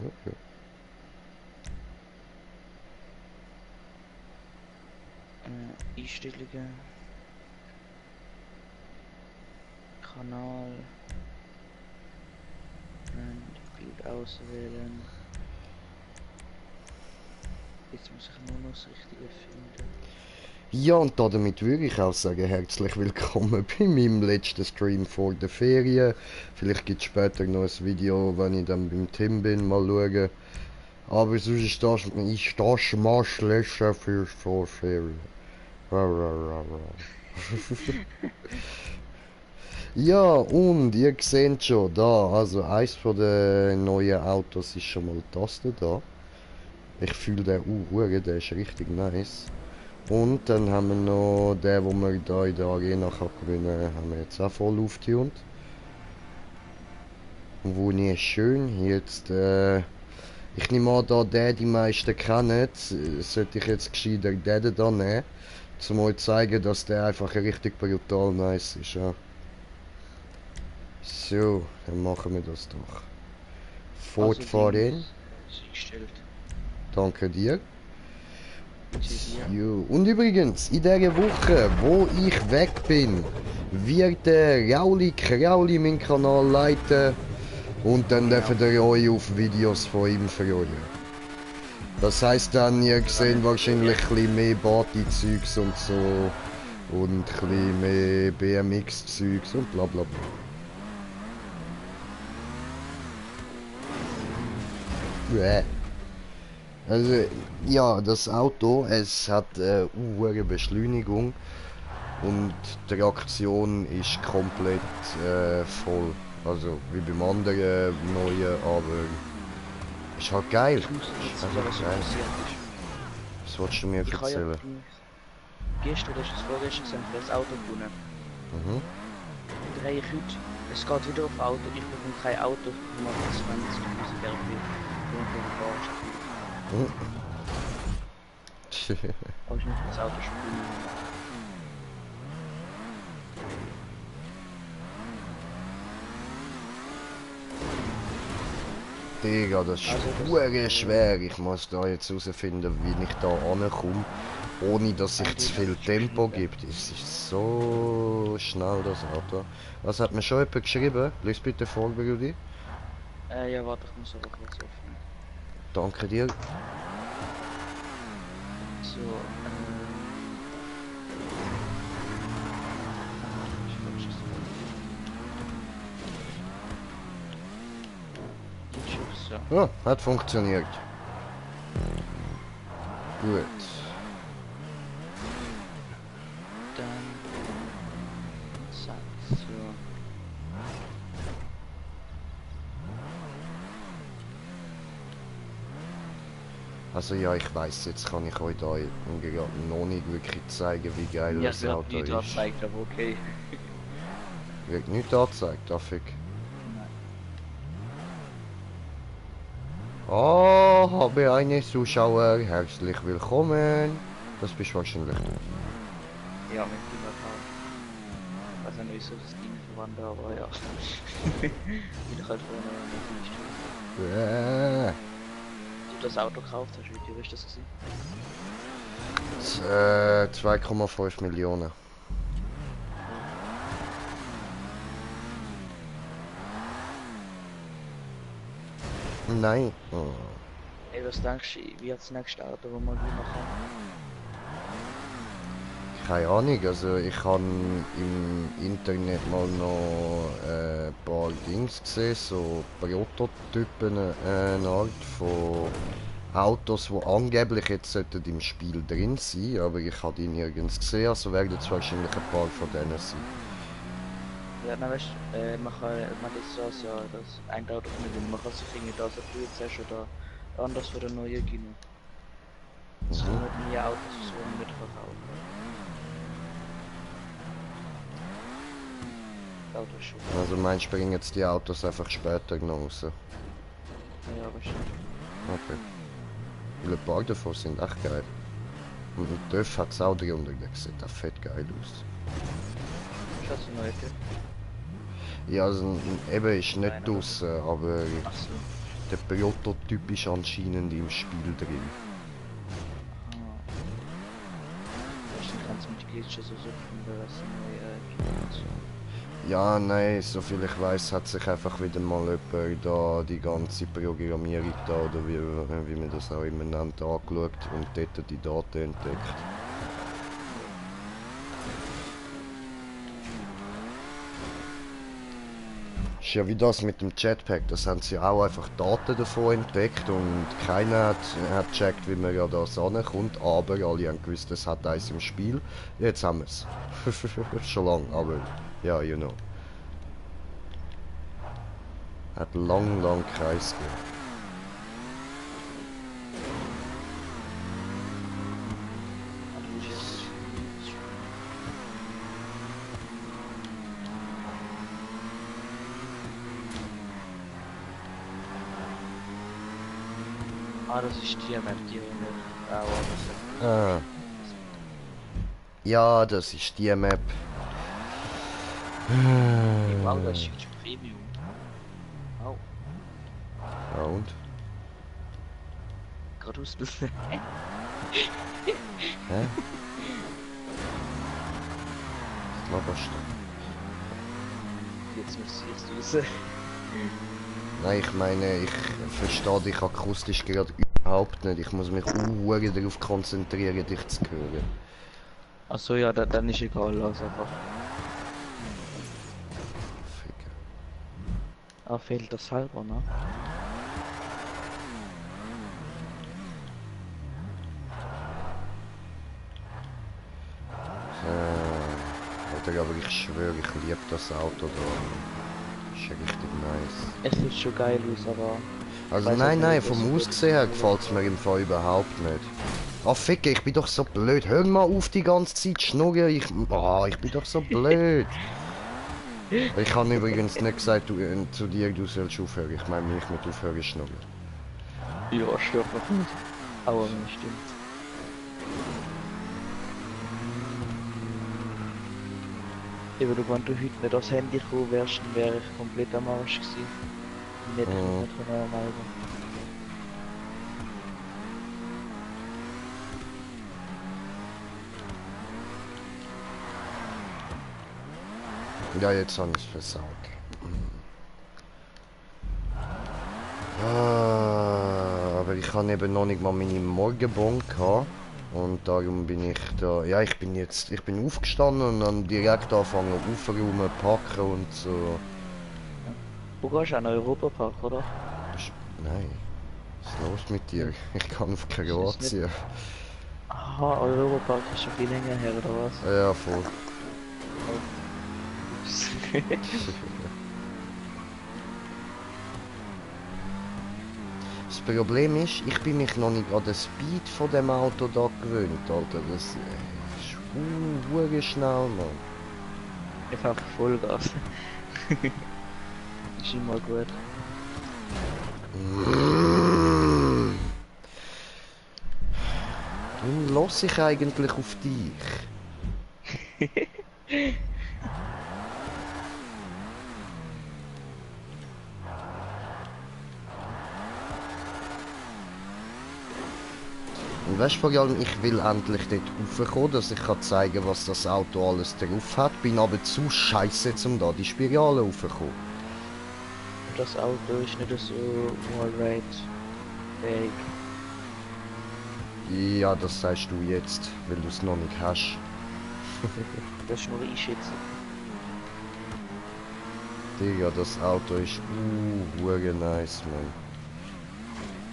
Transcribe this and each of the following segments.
Ja. Einstellungen. Kanal. Und Bild auswählen. Jetzt muss ich nur noch das Richtige finden. Ja, und damit würde ich auch sagen, herzlich willkommen bei meinem letzten Stream vor der Ferien. Vielleicht gibt es später noch ein Video, wenn ich dann beim Tim bin, mal schauen. Aber sonst ist das mal schlechter für vor Ferien. Ja, und ihr seht schon da, also eins von den neuen Autos ist schon mal das da. Ich fühle den Uhr, der ist richtig nice. Und dann haben wir noch den, wo wir da in der Arena kann gewinnen, haben wir jetzt auch voll aufgetunt. Und wo nicht schön jetzt, ich nehme an, da der die meisten kennen, sollte ich jetzt gescheiter den da nehmen, um euch zu zeigen, dass der einfach richtig brutal nice ist. Ja. So, dann machen wir das doch. Fortfahren. Danke dir. Jo. Und übrigens, in dieser Woche, wo ich weg bin, wird der Rauli Krauli meinen Kanal leiten und dann dürft ihr euch auf Videos von ihm freuen. Das heisst dann, ihr seht wahrscheinlich ein bisschen mehr Party-Zeugs und so und ein bisschen mehr BMX-Zeugs und bla bla bla. Also, ja, das Auto, es hat eine hohe Beschleunigung und die Traktion ist komplett voll. Also, wie beim anderen neuen, aber ist halt geil. Ich muss jetzt Also, sagen, was geil. passiert ist. Was wolltest du mir Ich habe ja erzählen? gestern, das ist das vorgestern, gesehen, für das Auto gewonnen. Mhm. Drehe ich heute, es geht wieder auf Auto, ich bekomme kein Auto, ich mache 20.000 RP. Mhm. Aber ich muss das Auto spielen. Digga, das ist also, schwer. Ich muss da jetzt herausfinden, wie ich da ankomme, ohne dass sich zu viel Tempo gibt. Es ist so schnell, das Auto. Was hat mir schon jemand geschrieben? Lies bitte vor, Brudi. Ja, warte, ich muss aber kurz öffnen. Danke dir. So, so. Ja, hat funktioniert. Gut. Dann zack, so. Also ja, ich weiß, jetzt kann ich euch da noch nicht wirklich zeigen, wie geil Ja, das Auto ist. angezeigt, aber okay. Wird nicht angezeigt, darf ich? Oh, habe eine Zuschauer, herzlich willkommen. Das bist wahrscheinlich du. Ja, mit dem Account. Ich weiß nicht, wieso das Ding verwandelt, aber ja. Wieder halt vorne nicht. Du das Auto gekauft hast, wie teuer ist das gewesen? 2,5 Millionen. Nein. Oh. Ey, was denkst du, wie hat das nächste Auto, wo wir machen? Keine Ahnung, also ich habe im Internet mal noch ein paar Dings gesehen, so Prototypen, eine Art von Autos, die angeblich jetzt sollten im Spiel drin sein, aber ich habe die nirgends gesehen, also werden es wahrscheinlich ein paar von denen sein. Ja, na weißt du, man das so, ja, das ein Auto mit man kann sich irgendwie da so früh zuerst oder anders für den neuen Kino. Es kommen nie Autos, so nicht verkaufen. Autos. Also meinst du, bringen jetzt die Autos einfach später noch raus? Ja, wahrscheinlich. Okay. Weil ein paar davon sind echt geil. Und ein TÜV hat es auch drunter, der sieht auch fett geil aus. Ist das ein neuer Typ? Ja, also eben ist nicht draussen, aber Der Prototyp ist anscheinend im Spiel drin. Dann kannst du mit Glitches so suchen, weil das neu Ja, nein, soviel ich weiß, hat sich einfach wieder mal jemand da die ganze Programmierung da, oder wie man das auch immer nennt, angeschaut und dort die Daten entdeckt. Ist ja wie das mit dem Jetpack, das haben sie auch einfach Daten davon entdeckt und keiner hat gecheckt, wie man ja da rankommt, aber alle haben gewusst, es hat eins im Spiel. Jetzt haben wir es. Schon lange, aber ja, you know. Hat lang Kreis gegeben. Ah, das ist die Map, die wir auch Ah. Ja, das ist die Map. Wow, das ist Premium. Wow, Ja und? gerade ausbilden. Hä? Was laberst du? Jetzt muss ich raus. Nein, ich meine, ich verstehe dich akustisch gerade überhaupt nicht. Ich muss mich darauf konzentrieren, dich zu hören. Achso, ja, dann ist egal, lass einfach. Ficker. Ah, fehlt das halber, ne? Alter, aber ich schwöre, ich liebe das Auto da. Ist ja richtig nice. Es sieht schon geil aus, aber... Also weiß nein, halt nein, nicht, was vom so Aussehen her ist. gefällt es mir im Fall überhaupt nicht. Ah, Ficker, ich bin doch so blöd. Hör mal auf die ganze Zeit schnurren. Ich bin doch so blöd. Ich habe übrigens nicht gesagt zu dir, du sollst aufhören. Ich meine mich mit aufhören schnurren. Ja, stört mich nicht. Aber wenn es stimmt. Eben, wenn du heute nicht aufs Handy gekommen wärst, dann wäre ich komplett am Arsch gewesen. Nicht von eurem Album. Ja, jetzt habe ich es versaut. Aber ich habe eben noch nicht mal meine Morgenbon gehabt. Und darum bin ich da. Ja, ich bin aufgestanden und dann direkt angefangen aufräumen, packen und so. Du gehst an den Europapark, oder? Nein. Was ist los mit dir? Ich kann auf Ist Kroatien. Aha, Europapark ist schon viel länger her, oder was? Ja, voll. Ups. Das Problem ist, ich bin mich noch nicht an den Speed von dem Auto da gewöhnt, Alter. Das ist verdammt schnell, Mann. Einfach Vollgas. Ist immer gut. Warum los ich eigentlich auf dich? Und weißt du, vor allem, ich will endlich dort raufkommen, dass ich kann zeigen, was das Auto alles drauf hat. Bin aber zu scheiße, um da die Spirale raufzukommen. Das Auto ist nicht so Wallride fähig. Ja, das sagst du jetzt, weil du es noch nicht hast. Das ist nur Einschätzung. Digga, das Auto ist hure nice, man.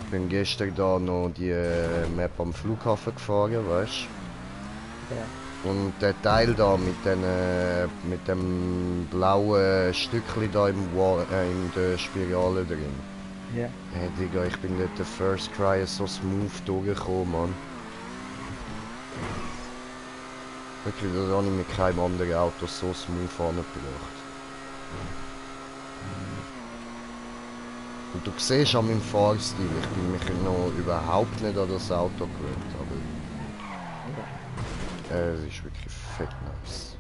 Ich bin gestern da noch die Map am Flughafen gefahren, weißt Ja. du? Und der Teil da mit dem blauen Stückchen da in der Spirale drin. Ja. Hey Digga, ich bin dort der First Cry so smooth durchgekommen, Mann. Wirklich, das habe ich mit keinem anderen Auto so smooth angebracht. Und du siehst an meinem Fahrstil, ich bin mich noch überhaupt nicht an das Auto gewöhnt, aber es ist wirklich fett nice.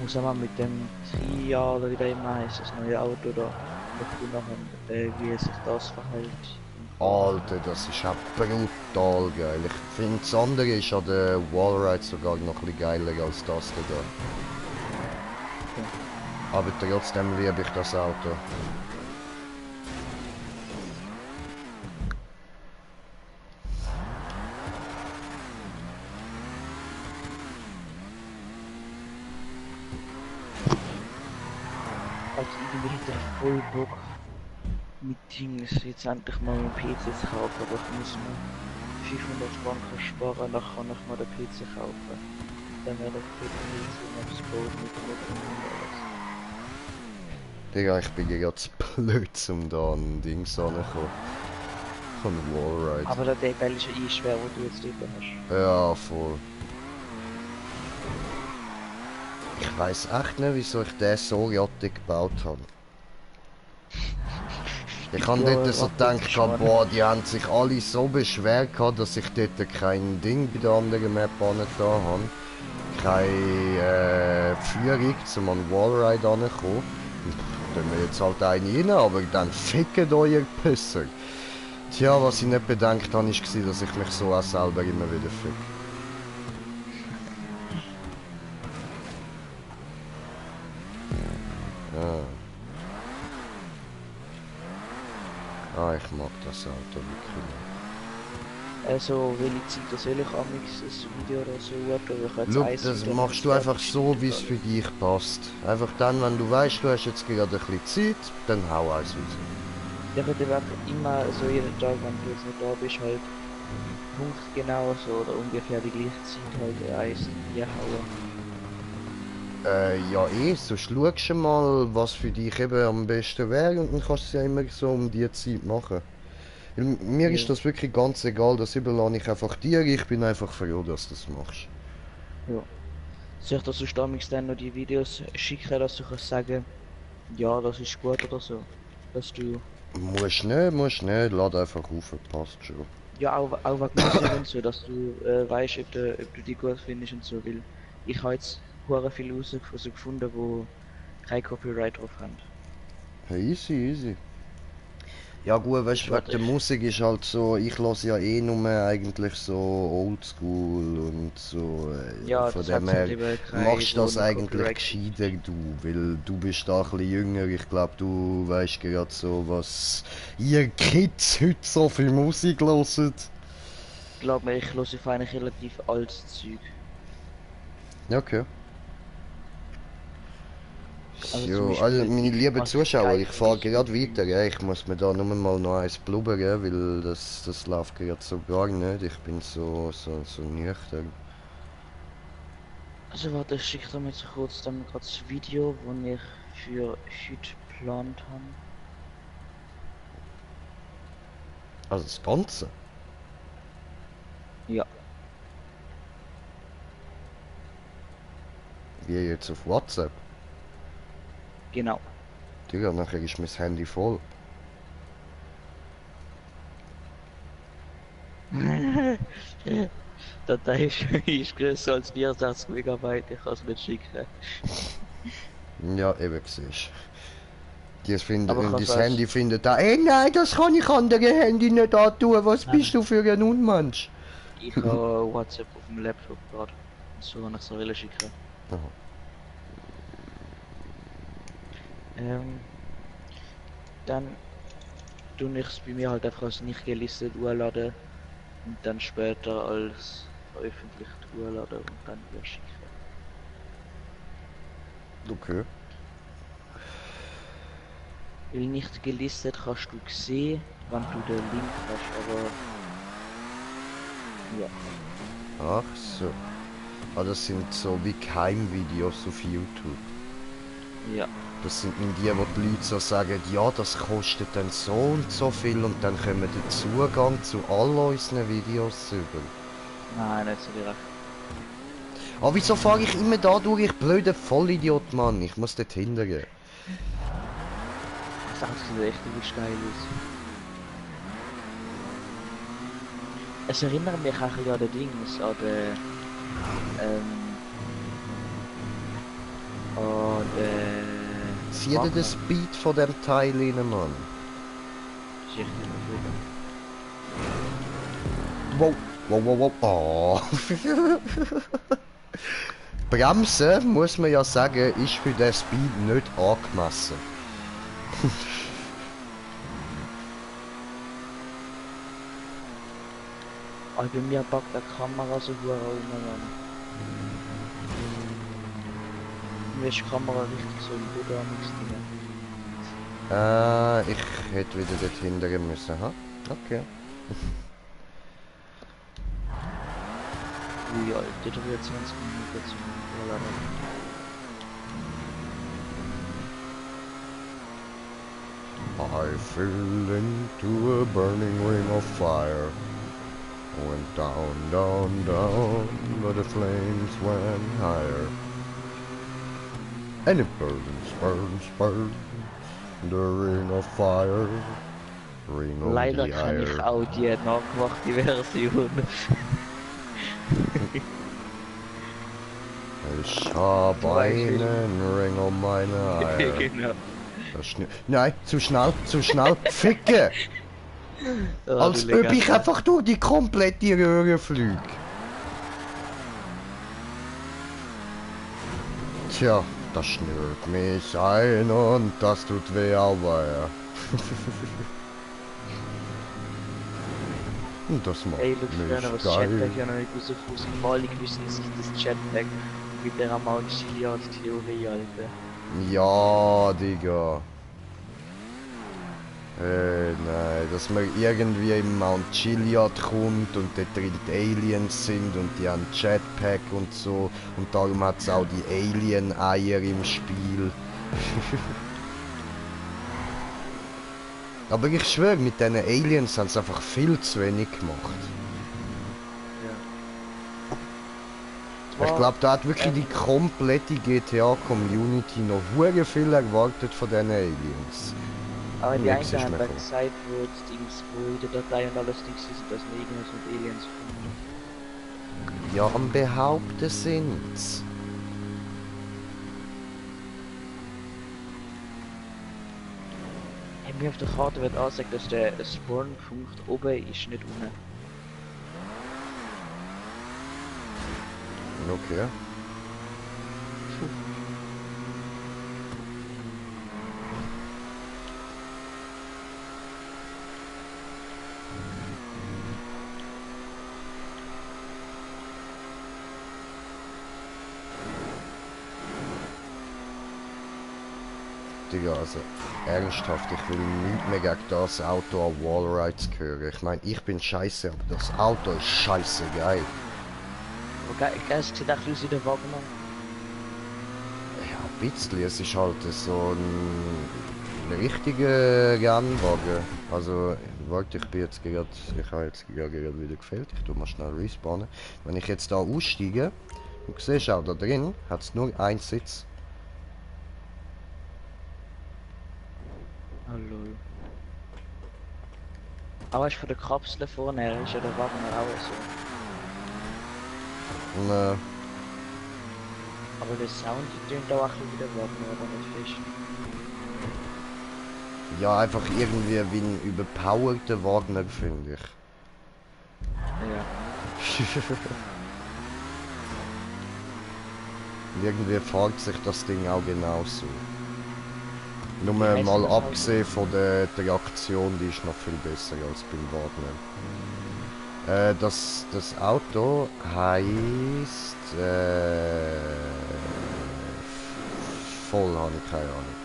muss auch mal mit dem Tria oder wie der immer heißt, das neue Auto da, ich nachher, wie sich das verhält. Alter, das ist auch brutal geil. Ich finde das andere ist an der Wallride sogar noch ein bisschen geiler als das da. Aber trotzdem liebe ich das Auto. Also irgendwie hätte ich voll Bock mit Dings jetzt endlich mal einen PC zu kaufen, aber ich muss mir 500 Franken sparen, dann kann ich mal den PC kaufen. Dann werde ich für aufs Boot mit alles. Digga, ich bin gerade zu blöd, um da an Dings ranzukommen. Von Wallride. Aber der Teil ist ja eh schwer, wo du jetzt drüber hast. Ja, voll. Ich weiß echt nicht, wieso ich den so jattig gebaut habe. Ich habe Ja, dort so gedacht, boah, die haben sich alle so beschwert, dass ich dort kein Ding bei der anderen Map da habe. Keine Führung, um an Wallride ranzukommen. Dann wir jetzt halt eine rein, aber dann fickt euer Pisser. Tja, was ich nicht bedenkt habe, war, dass ich mich so auch selber immer wieder fick. Ah, ich mag das Auto wirklich nicht. Also, welche Zeit soll ich amix das Video oder so oder Schau, das machst du einfach so, wie es für dich passt. Einfach dann, wenn du weißt, du hast jetzt gerade ein bisschen Zeit, dann hau eins raus. Ich würde einfach immer so jeden Tag, wenn du jetzt nicht da bist, halt punktgenau so oder ungefähr die gleiche Zeit halt Eis hier hauen. Ja so schaust du mal, was für dich eben am besten wäre und dann kannst du es ja immer so um die Zeit machen. Weil mir ist das wirklich ganz egal, das überlasse ich einfach dir, ich bin einfach froh, dass du das machst. Ja. Soll ich das sonst damals dann noch die Videos schicken, dass du kannst sagen, ja, das ist gut oder so? Dass du... Musst nicht, lad einfach auf, passt schon. Ja, auch wegen Musik und so, dass du weißt, ob du die gut findest und so, weil ich habe jetzt hure viele so gefunden, wo kein Copyright drauf haben. Hey, easy. Ja gut, weißt du, wegen der Musik ist halt so, ich höre ja eh nur eigentlich so oldschool und so, Ja, von das dem halt her eben machst du das so eigentlich gescheiter du, weil du bist da ein bisschen jünger, ich glaube du weißt gerade so, was ihr Kids heute so viel Musik hört. Glaub mir, ich höre auf eigentlich relativ altes Zeug. Ja, okay. Also Jo, also meine lieben was Zuschauer, geil ich fahre finde, gerade weiter, ja. Ich muss mir da nur mal noch eins blubbern, weil das läuft gerade so gar nicht. Ich bin so nüchtern. Also warte, ich schicke dir jetzt kurz dann gerade das Video, wo ich für heute geplant habe. Also das Ganze? Ja. Wie jetzt auf WhatsApp? Genau. Digga, nachher ist mein Handy voll. Datei ist größer als 64 Megabyte, ich kann es nicht schicken. Ja, eben siehst das findet, Aber und ich das kann's Handy findet da, ey nein, das kann ich andere Handy nicht antun, was bist du für ein Unmensch? Ich habe WhatsApp auf dem Laptop gerade. So kann ich es noch schicken. Aha. Dann tue ich es bei mir halt einfach als nicht gelistet urladen und dann später als veröffentlicht urladen und dann wieder schicken. Okay. Weil nicht gelistet kannst du sehen, wann du den Link hast, aber ja. Ach so. Ah, das sind so wie Keimvideos auf YouTube. Ja. Das sind die, wo die Leute so sagen, ja, das kostet dann so und so viel und dann können wir den Zugang zu all unseren Videos über. Nein, nicht so direkt. Aber wieso fahre ich immer da durch, ich blöder Vollidiot, Mann? Ich muss dort hingehen. Das sieht echt übelst geil aus. Es erinnert mich ein bisschen an den Dings, an den, Und Sieh dir den Speed von dem Teil rein, Mann. Das ist echt überfliegen. Wow, wow, wow, wow. Oh. Bremsen, muss man ja sagen, ist für den Speed nicht angemessen. Aber bei mir packt der Kamera so gut rum, Mann. Mir ist die Kamera richtig so im Boden am nichts drin. Ich hätte wieder dort hindern müssen, ha? Okay. Ui, Alter, 23 Minuten zum Rollladen. I fell into a burning ring of fire. Went down, down, down, but the flames went higher. And it burns, burns, burns, the ring of fire. Ring of Leider the kann ich ire. auch die nachgemachte Version. Ich hab Beispiel. einen Ring um meine Eier. Genau. Nein, zu schnell, zu schnell. Ficke! Als ob ich einfach durch die komplette Röhre fliege. Tja, das schnürt mich ein und das tut weh, aber ja. Und das macht Ey, look, mich früher was geil. Jetpack ja noch nicht rausgefunden. Mal wissen sich das Jetpack mit der Mount-Chiliad-Theorie, Alter. Ja, Digga. Nein, dass man irgendwie im Mount Chiliad kommt und dort drin die Aliens sind und die haben Jetpack und so und darum hat es auch die Alien-Eier im Spiel. Aber ich schwöre, mit diesen Aliens haben sie einfach viel zu wenig gemacht. Ja. Ich glaube, da hat wirklich die komplette GTA-Community noch hure viel erwartet von diesen Aliens. Aber die Nix einen ist haben mehr da gekommen. gesagt, wo die Dings, wo in der Datei und alles Dings ist, dass wir irgendwas mit Aliens finden. Ja, am Behaupten sind's. Hey, mir auf der Karte wird angezeigt, dass der Spawn-Punkt oben ist, nicht unten. Okay. Digga, also ernsthaft, ich will nicht mehr gegen das Auto an Wallrides hören. Ich meine, ich bin scheiße, aber das Auto ist scheiße geil. Okay, sieht echt aus wie der Wagner. Ja, ein bisschen. Es ist halt so ein richtiger Rennwagen. Also, warte, ich bin jetzt gerade, ich habe jetzt gerade wieder gefehlt. Ich tue mal schnell respawnen. Wenn ich jetzt da aussteige, du siehst auch da drin, hat es nur einen Sitz. Hallo. Aber ich von der Kapsel vorne her ist ja der Wagner auch so. Und, Aber der Sound klingt auch ein bisschen wie der Wagner, aber nicht fest. ja, einfach irgendwie wie ein überpowerter Wagner, finde ich. Ja. Und irgendwie fährt sich das Ding auch genauso. Nur Wie heisst mal das Auto? abgesehen von der Traktion, die ist noch viel besser als beim Wagner. Das Auto heißt voll, habe ich keine Ahnung.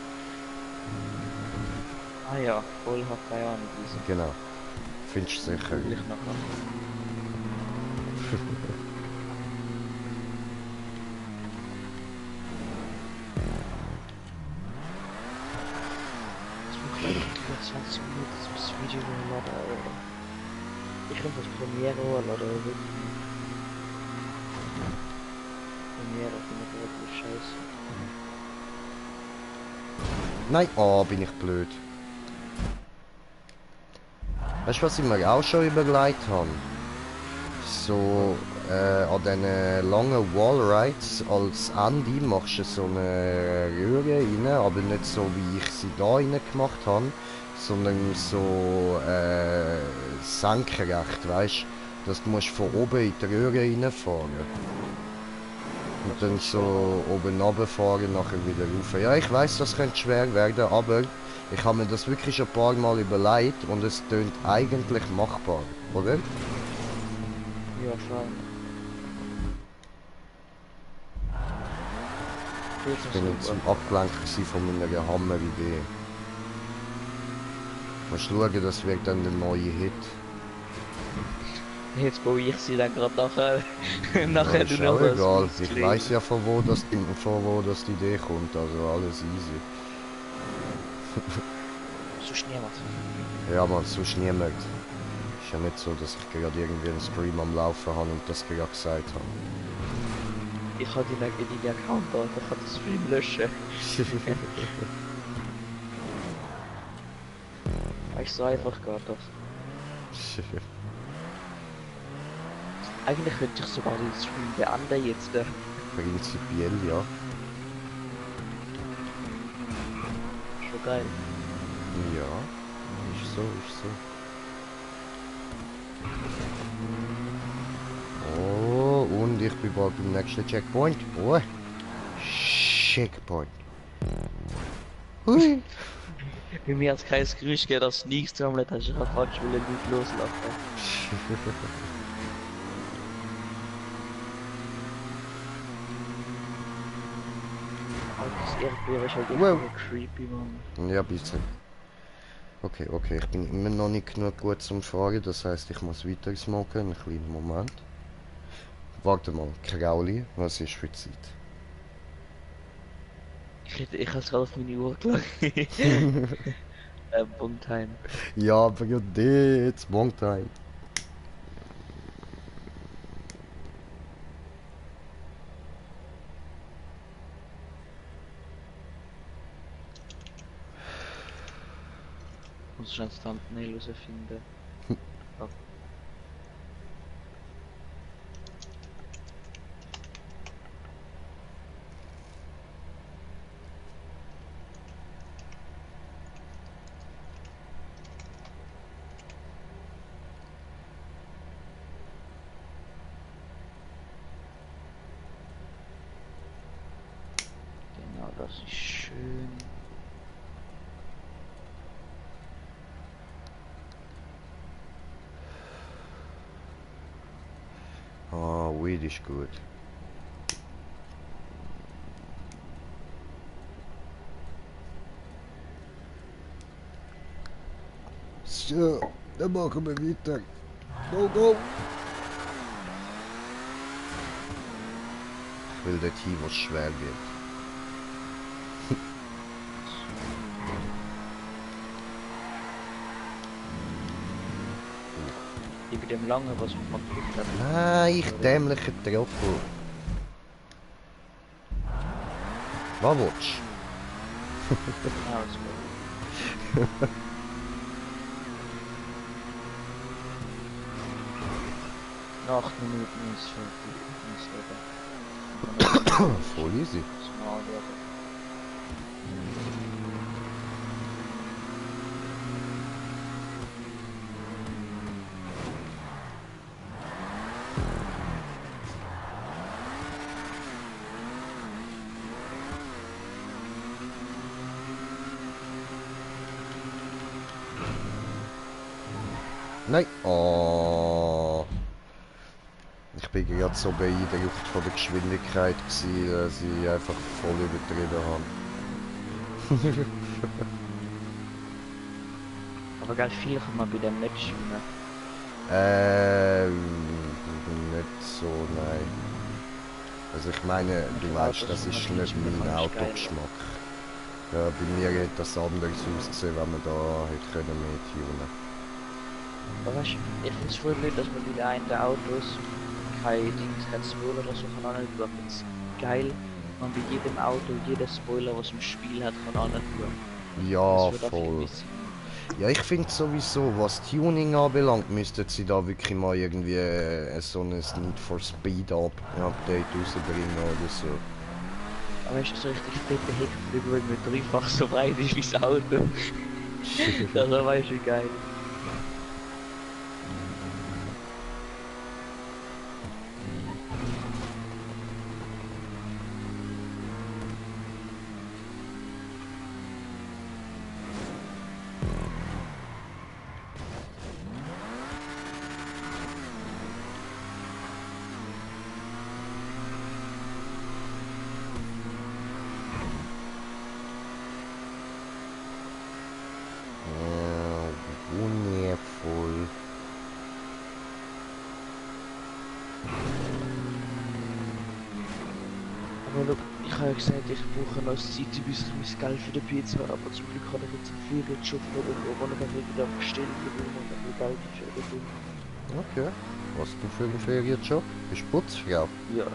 Ah ja, voll hat keine Ahnung, diese. Genau. Findest du sicher. Will ich nachher. Über 20 Minuten das Video hochladen, Alter. Ich kann das Premiere hochladen, oder? Premiere finde ich wirklich scheiße. Nein, oh, bin ich blöd. Weißt du, was ich mir auch schon überlegt habe? So an diesen langen Wallrides als Ende machst du so eine Röhre rein, aber nicht so wie ich sie da rein gemacht habe, sondern so senkrecht, weißt du, dass du musst von oben in die Röhre reinfahren. Und dann so oben runterfahren, nachher wieder rauf. Ja, ich weiß, das könnte schwer werden, aber ich habe mir das wirklich schon ein paar Mal überlegt und es tönt eigentlich machbar, oder? Ja, schon. Ich bin jetzt zum Abgelenkt von meiner Hammer-Idee. Musst schauen, das wird dann der neue Hit. Jetzt baue ich sie dann gerade nachher. nachher Ja, du ist noch auch was egal. Ich ausklicken. weiß ja von wo das die Idee kommt, also alles easy. Sonst niemand. Ja man, sonst niemand. Ist ja nicht so, dass ich gerade irgendwie einen Stream am Laufen habe und das gerade gesagt habe. Ich habe die Account da, ich kann den Stream löschen. Weißt so einfach geht das. Eigentlich könnte ich sogar den Stream beenden jetzt. Prinzipiell ja. Schon geil. Ja, ist so, ist so. Oh, und ich bin bald beim nächsten Checkpoint. Oh, Checkpoint. Hui. Bei mir hat es kein Gerücht gegeben, dass Sneaks gesammelt hat, ich habe praktisch nicht loslassen. Aber das Erdbeer ist halt echt Wow. creepy, Mann. Ja, bitte. Okay, okay, ich bin immer noch nicht genug gut zum Fahren, das heißt, ich muss weiter smoken, einen kleinen Moment. Warte mal, Krauli, was ist für Zeit? Ich habe es gerade auf meine Uhr gelegt. Bungtime. Ja, aber ja, it's long time. Muss schon das Thumbnail herausfinden. Oh. Genau, das ist schön. Ah, Weed ist gut. So, dann machen wir weiter. Go, go! Ich will dort hin, wo es schwer wird. Ich bei dem langen, was man gekriegt hat. Nein, ich dämlicher Trottel. Was willst Ja, alles gut. Nach 8 Minuten ist fertig. du? Voll easy. Small werden. Nein. Oh. Ich bin gerade so beeindruckt von der Geschwindigkeit gewesen, dass ich einfach voll übertrieben habe. Aber geil, viel kann man bei dem nicht schwimmen. Nicht so, nein. Also ich meine, du weißt, das ist nicht mein Autogeschmack. Ja, bei mir hätte das anders ausgesehen, wenn man da hätte können mittunen. Aber weißt du, ich finde es voll blöd, dass man bei den Autos kein Dings hat, Spoiler oder so kann anhören. Ich finde es geil, man bei jedem Auto, jeder Spoiler, was im Spiel hat, kann anhören. Ja, Das wird auch voll. viel Sinn. Ja, ich finde sowieso, was Tuning anbelangt, müssten sie da wirklich mal irgendwie so ein Need for Speed Update rausbringen oder so. Aber weißt du, so richtig fette Heckflügel, weil mit dreifach so breit ist wie das Auto. Das weißt du, wie geil. Wundervoll. Aber look, ich habe ja gesagt, ich brauche noch Zeit, bis ich mein Geld für den Pizza habe. Aber zum Glück habe ich jetzt einen Ferienjob oben, wo ich dann wieder bestellen will und ein bisschen Geld für den. Okay. Was du für einen Ferienjob? Bist du Putzfrau? Ja.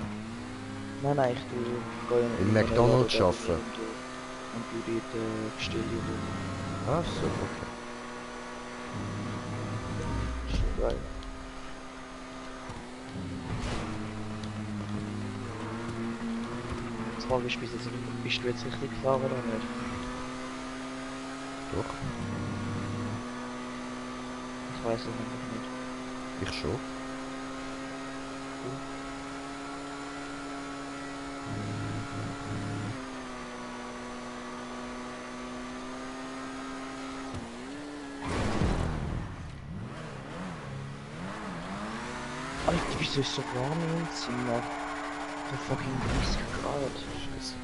Nein, ich gehe Im in einen McDonald's Laden arbeiten? und du dort bestellen. Ah, so, okay. Schon geil. Die Frage ist, bist du jetzt richtig gefahren oder nicht? Doch, Ich weiß es nämlich nicht. ich schon. Alter, wieso ist so warm im Zimmer? So fucking 30 Grad. Scheiße.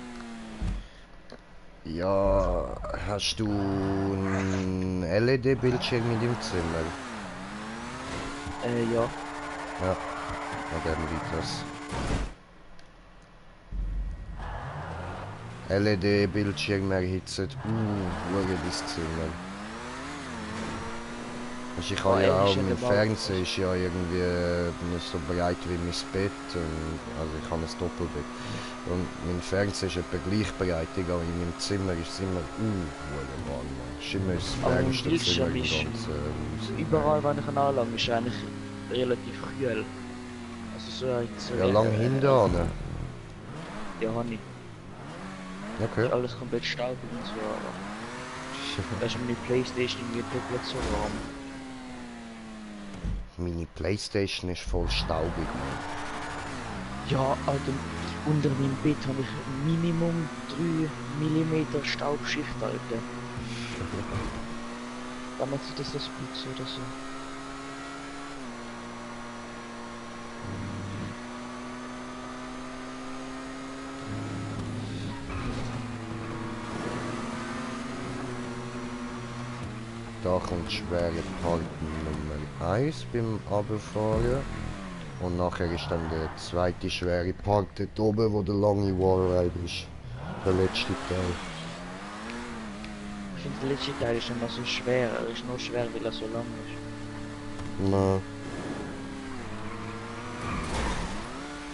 Ja, hast du einen LED-Bildschirm in deinem Zimmer? Ja. Ja, na dann liegt das. LED-Bildschirm erhitzen, das Zimmer. Also ich habe ja auch, ist ja mein der Fernseher ist ja irgendwie nicht so breit wie mein Bett. Und, also ich habe ein Doppelbett. Und mein Fernseher ist etwa gleich breit, egal in meinem Zimmer ist es immer warm. Es ist immer das Aber mein wärmste Zimmer Bildschirm im ist ganzen Haus. überall, wenn ich ihn anlange, ist eigentlich relativ kühl. Also so Ja, lang hinten. ja, habe ich. Okay. Ist alles komplett staubig und so, aber da ist meine Playstation irgendwie doppelt so warm. Meine Playstation ist voll staubig, Mann. Ja, Alter, unter meinem Bett habe ich Minimum 3 mm Staubschicht, Alter. Damals sieht das putzen oder so. Da kommt schwere Part Nummer 1 beim Runterfahren. Und nachher ist dann der zweite schwere Part dort oben, wo der lange Wallride ist. Der letzte Teil. Ich finde, der letzte Teil ist nicht mehr so schwer. Er ist nur schwer, weil er so lang ist. Na.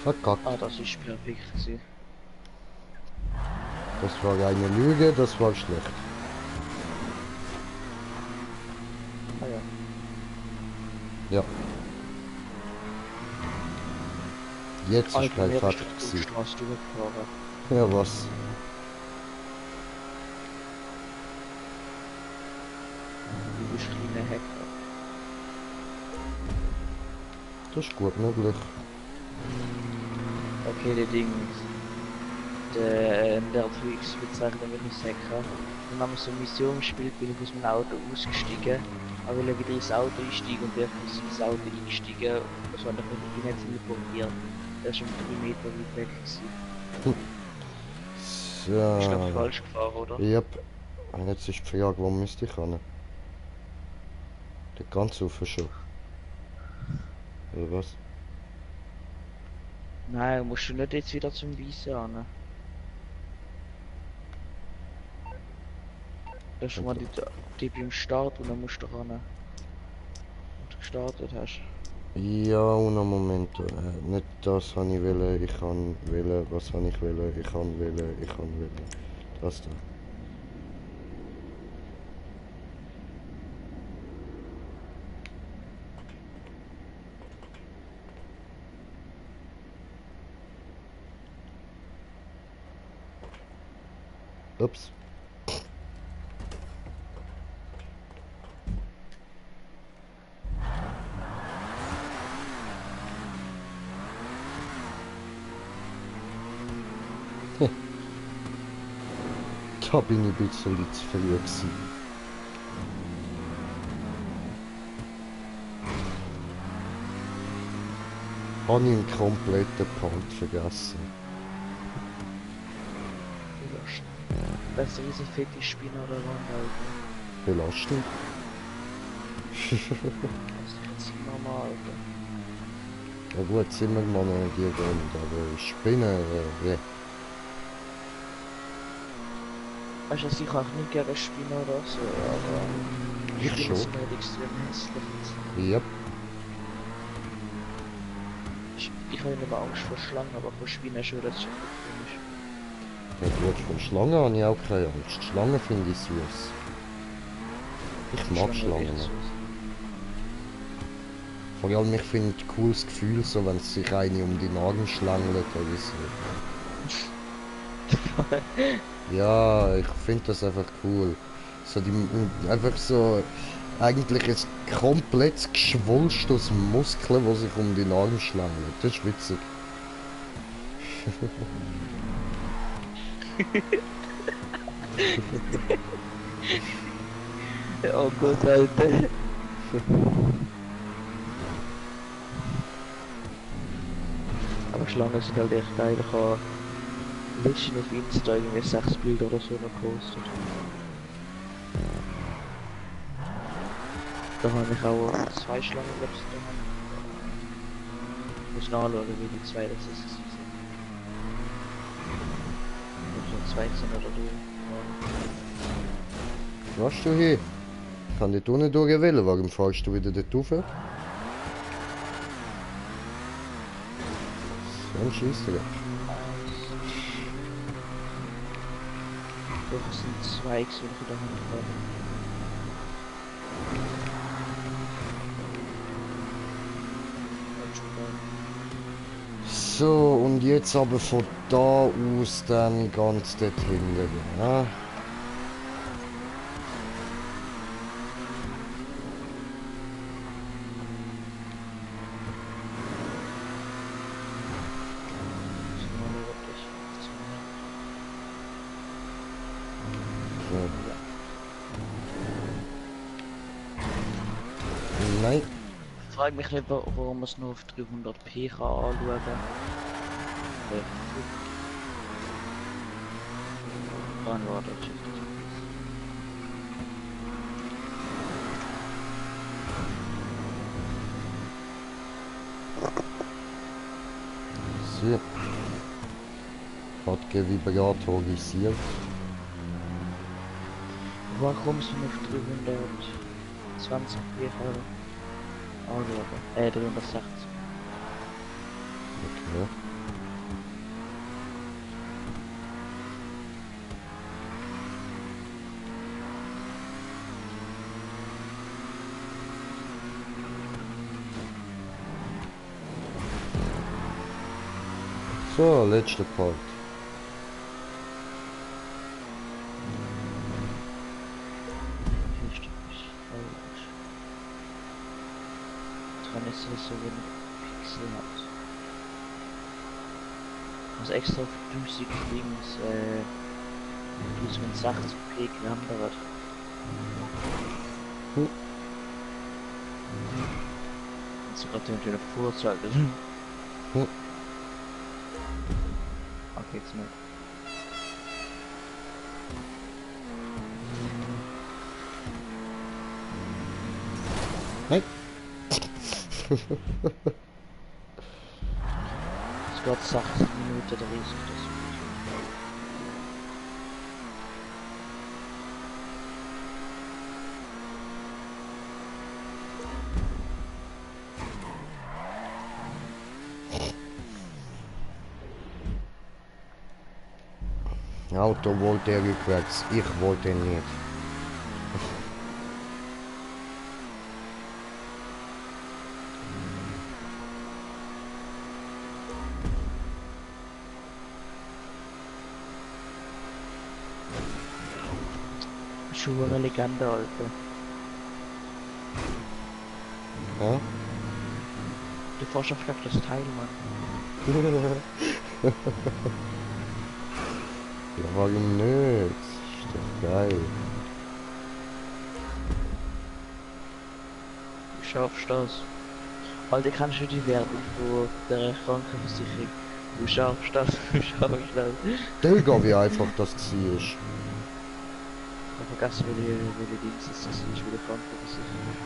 Verkackt. Ah, das ist perfekt gewesen. Das war eine Lüge, das war schlecht. Ah ja. Ja. Jetzt ist Alter, kein mir Fakt ist die gewesen. Straße durchgefahren. Ja, was? Du bist kleiner Hacker. Das ist gut möglich. Okay, der Ding. Der Twix bezeichnet mich als Hacker. Dann haben wir so eine Mission gespielt, bin ich aus meinem Auto ausgestiegen. Aber will er wieder ins Auto einsteigen und der ist ins Auto eingestiegen. Das war noch nicht teleportiert. Der ist schon 3 Meter weit weg gewesen. So. Ich glaube falsch gefahren, oder? Yep. Und jetzt ist die Frage, wo müsste ich hin? Der ganz rauf schon. Oder was? Nein, musst du nicht jetzt wieder zum Weißen an. Das ist schon mal die beim Start und dann musst du ran. Wenn du gestartet hast. Ja, und einen Moment. Nicht das habe ich wollen, ich kann wählen. Was habe ich wollen? Ich kann wählen, ich kann wählen. Das da. Ups. Da bin ich ein bisschen zu früh gewesen. Habe ich einen kompletten Punkt vergessen. Besser ist ein Fetischspinner oder Wanderalter. Belastend. Das ist jetzt normal, Alter. Ja gut, Zimmermann die Grund, aber Spinnen, ja. Weißt du, also ich habe nicht gerne Spinner oder so, aber Ich Spinnen schon. sind halt extrem hässlich. Yep. Ich habe nicht mehr Angst vor Schlangen, aber vor Spinnen schon, das ist schon komisch. Ja gut, von Schlangen habe ich auch keine Angst. Schlangen finde ich süß. Ich mag Schlangen. echt süß. Vor allem, ich finde ein cooles Gefühl, so wenn sich eine um die Nase schlängelt oder so. Ja, ich finde das einfach cool. So die, einfach so, eigentlich ein komplett Geschwulst aus Muskeln, die sich um die Nase schlängelt. Das ist witzig. Oh Gott, Alter. Aber Schlangen sind halt echt geil. Ich habe letztens auf Insta irgendwie 6 Bilder oder so noch gepostet. Da habe ich auch 2 Schlangen, glaube ich, daheim. Muss nachschauen, wie die 2 das ist. Ich glaube, so 2 sind oder so. Was du hier? Kann die nicht durchwählen, warum fährst du wieder dort rauf? So ein Scheissdreck. Doch, es sind 2 gewesen, die ich daheim habe. So, und jetzt aber von da aus dann ganz dort hinten. Ja? So. Nein. Ich frage mich nicht, warum man es nur auf 300p kann anschauen kann. Wann war das? So. Hat gevibratorisiert. Warum sind auf 320p anschauen? 360. Okay. So, letzter Part. Dran ist es so wenig Pixel hat. Also extra auf 50 links 1080p gerendert. Und sogar den schönen Vorzeige. Okay, jetzt mal. Nein. Es geht 60 Minuten 30 oder so. Auto wollte er rückwärts, ich wollte nicht. schon eine Legende, Alter. Ja? Du fährst auf das Teil, Mann. Ja, warum nicht? Ist doch geil. Du schaffst das. Alter, kannst du die Werbung von der Krankenversicherung? Du schaffst das, du schaffst das. Digga, wie einfach das war. Ich hab vergessen, welche Dienst das ist, wie der Krankenversicherung.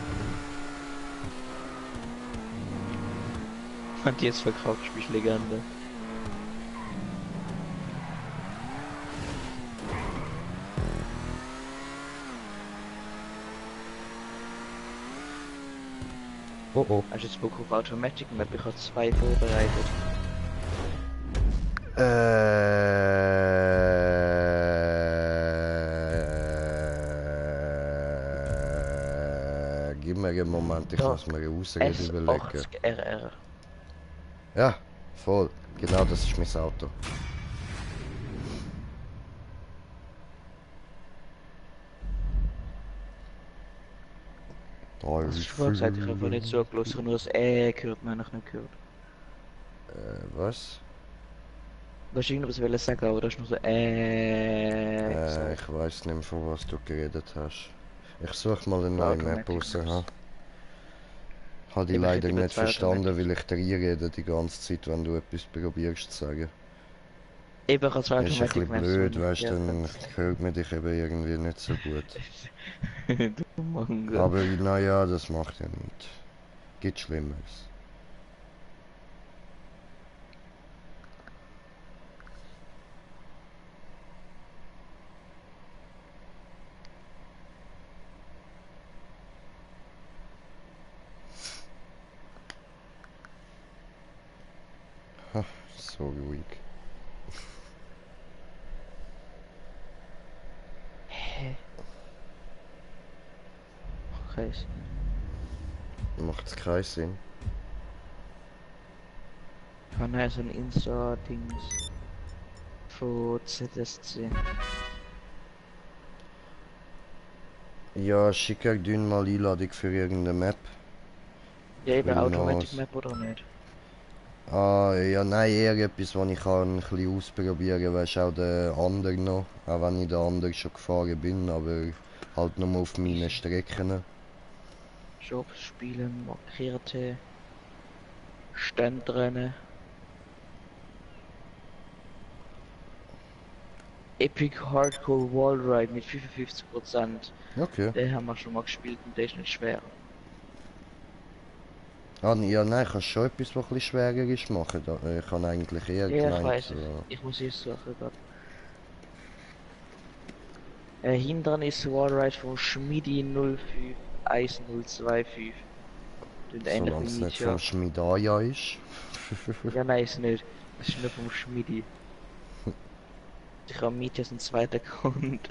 Und jetzt verkaufst du mich Legende. Oh oh. Hast du jetzt Bock auf Automatic Map? Ich habe 2 vorbereitet. Gib mir einen Moment, ich muss mir eine Ausrede überlegen. S80RR. Ja, voll. Genau das ist mein Auto. Was hast du vorhin gesagt? Ich habe nicht zugelassen, ich habe nur das gehört, mehr noch nicht gehört. Was? Du hast irgendwas wollen sagen, aber du hast nur so gesagt. Ich weiß nicht mehr, von was du geredet hast. Ich suche mal eine neue Map raus. Habe die leider nicht verstanden, weil ich dir rede die ganze Zeit, wenn du etwas probierst zu sagen. Eben als Das ist ein Automatic bisschen blöd, weißt du, dann hört man dich eben irgendwie nicht so gut. Du Mango. Aber naja, das macht ja nichts. Gibt Schlimmeres. Ha, so ruhig. Hä? Okay. Macht's keinen Sinn. Ich habe noch so ein Insta-Dings von ZSC. Ja, schick dünn mal Einladung für irgendeine Map. Ja, eben Automatic Map oder nicht? Ah, ja, nein, eher etwas, was ich kann ein bisschen ausprobieren kann, weißt auch der andere noch. Auch wenn ich den anderen schon gefahren bin, aber halt nur auf meinen Strecken. Jobs spielen, markierte Standrennen. Epic Hardcore Wallride mit 55%. Okay. Den haben wir schon mal gespielt und der ist nicht schwer. Ah, ja, nein, ich kann schon etwas, was ein bisschen schwerer ist, machen. Ich kann eigentlich eher Ja, ich gemeint, weiß. so. Ich muss es suchen gerade. Hindernis Wallride von Schmidi 051025. Klingt ähnlich Solange es wie nicht Mietja. vom Schmidaja ist. Ja, nein, ist nicht. Das ist nur vom Schmidi. Ich habe Mietja einen zweiten Account.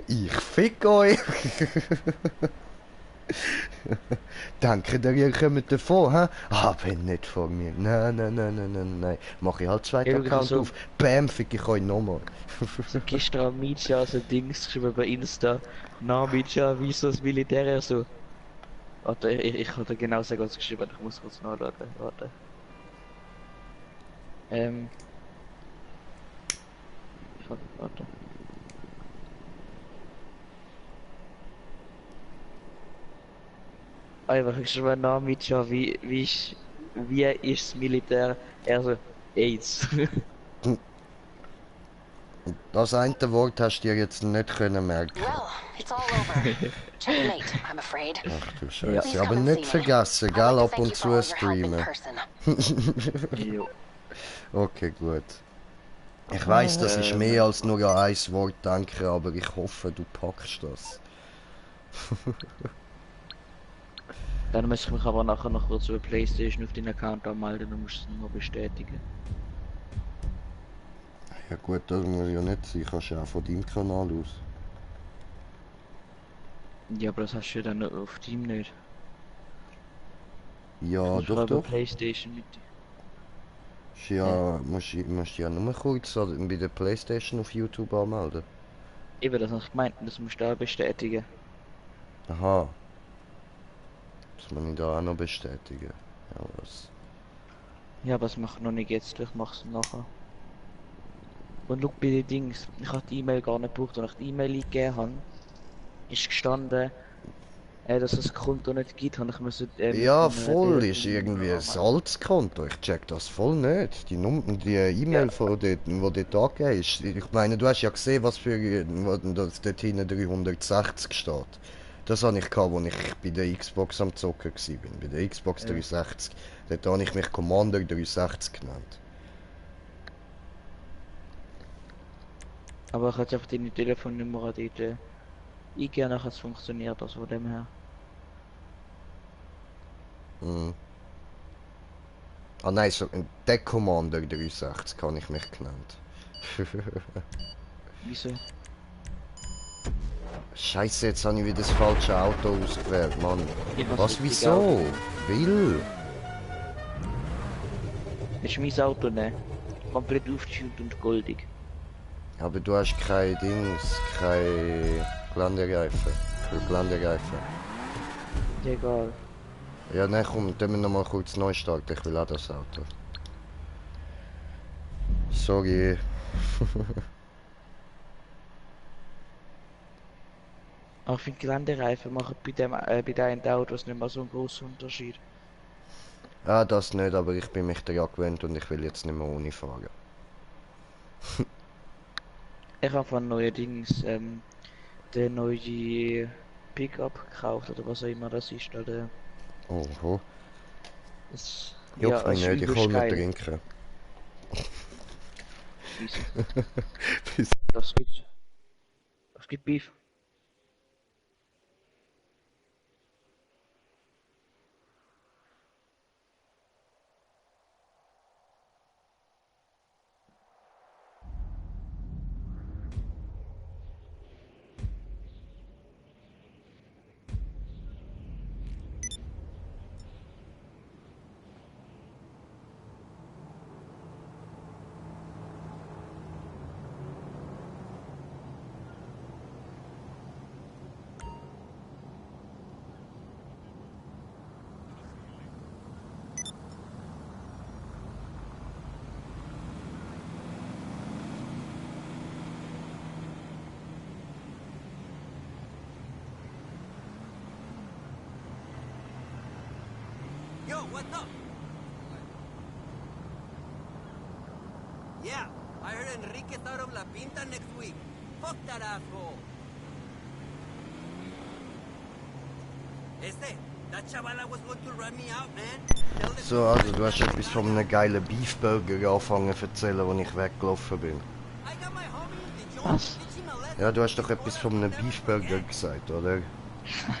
Ich fick euch! Danke, ihr kommt davon, hä? Aber nicht von mir. Nein, nein, nein, nein, nein, nein. Mach ich halt zweiten Ja, Account so- auf. Bam, fick ich euch nochmal. So gestern am Mietja so Dings geschrieben bei Insta. Na Mietja, wieso das Militär so? Warte, ich kann dir genau sagen, was geschrieben hat. Ich muss kurz nachladen. Warte. Warte. Einfach geschrieben, na Mietja, wie ist das Militär? Er so, AIDS. Das eine Wort hast du dir jetzt nicht können merken. Well, it's all over. Checkmate, I'm afraid. Ach du Ja. Scheiße. Aber nicht vergessen, I'd gell, like to ab thank und you for zu all your help in streamen. person. Jo. Okay, gut. Ich weiß, das ist mehr als nur an ein Wort denken, aber ich hoffe, du packst das. Dann muss ich mich aber nachher noch kurz über PlayStation auf den Account anmelden, dann musst du es noch bestätigen. Ja gut, das muss ja nicht sein, kannst du auch von deinem Kanal aus. Ja, aber das hast du ja dann auf Team nicht. Ja, Musst du doch, über doch. PlayStation mit. Ja, musst ja nur kurz bei der Playstation auf YouTube anmelden. Eben, das habe ich gemeint, das musst du auch bestätigen. Aha. Das muss ich da auch noch bestätigen. Ja, was? Ja, aber das mache ich noch nicht jetzt, ich mache es nachher. Und schau bei den Dings, ich habe die E-Mail gar nicht gebraucht, als ich die E-Mail eingegeben habe, ist gestanden, dass es das Konto nicht gibt, habe ich müssen, mit Ja, einer voll ist Telefonnummer irgendwie ein anmelden. Salzkonto. Ich check das voll nicht. Die Ja, E-Mail von dort, wo dort angegeben ist. Ich meine, du hast ja gesehen, was für dass dort hinten 360 steht. Das habe ich gehabt, als ich bei der Xbox am Zocken war. Bei der Xbox ja. 360. Dort habe ich mich Commander 360 genannt. Aber ich habe jetzt einfach deine Telefonnummer dort eingegeben, nachher es funktioniert, also von dem her. Hm. Ah nein, so, der Commander 360 habe ich mich genannt. Wieso? Scheiße, jetzt habe ich wieder das falsche Auto ausgewählt, Mann. Ich habe das Was, richtige Auto. wieso? Will? Willst du mein Auto nehmen? Komplett aufgeschüttet und goldig. Aber du hast kein Dings, kein Geländereifen. Für Geländereifen. Egal. Ja, nein, komm, dann wir noch mal kurz neu starten. Ich will auch das Auto. Sorry. Aber ich finde Geländereifen machen bei den Autos nicht mehr so einen großen Unterschied. Ah, das nicht, aber ich bin mich daran gewöhnt und ich will jetzt nicht mehr ohne fahren. Ich habe von neuerdings den neuen Pickup gekauft oder was auch immer das ist. Oder, Oho. ja, Juckt mich es ist nicht, ich übelst hol mir geil. trinken. Wieso? Bis Das gibt, das gibt Beef. Yo, what's up? Yeah, I heard Enrique's out of La Pinta next week. Fuck that asshole. That chavala was going to run me out, man. Tell the So, also du hast etwas von einem geilen Beefburger angefangen zu erzählen, als ich weggelaufen bin. I got my homie, the Joe. Was? Teach him a lesson. Ja, du hast doch etwas von einem Beefburger gesagt, oder?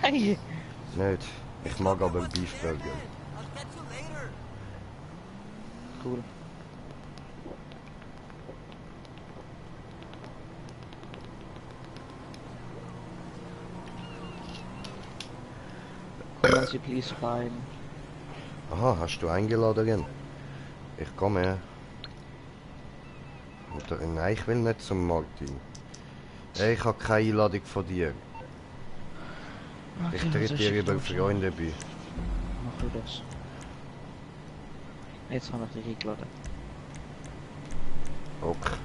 Hey! Nicht. Ich mag aber einen What's there, Beefburger. man? I'll catch you later. Cool. Kommen Sie please rein. Aha, hast du eingeladen? Ich komme. Oder, nein, ich will nicht zum Martin. Hey, ich habe keine Einladung von dir. Ich Okay, trete also dir schick über doch schon. Freunde bei. Mach du das. Jetzt habe ich dich eingeladen. Okay.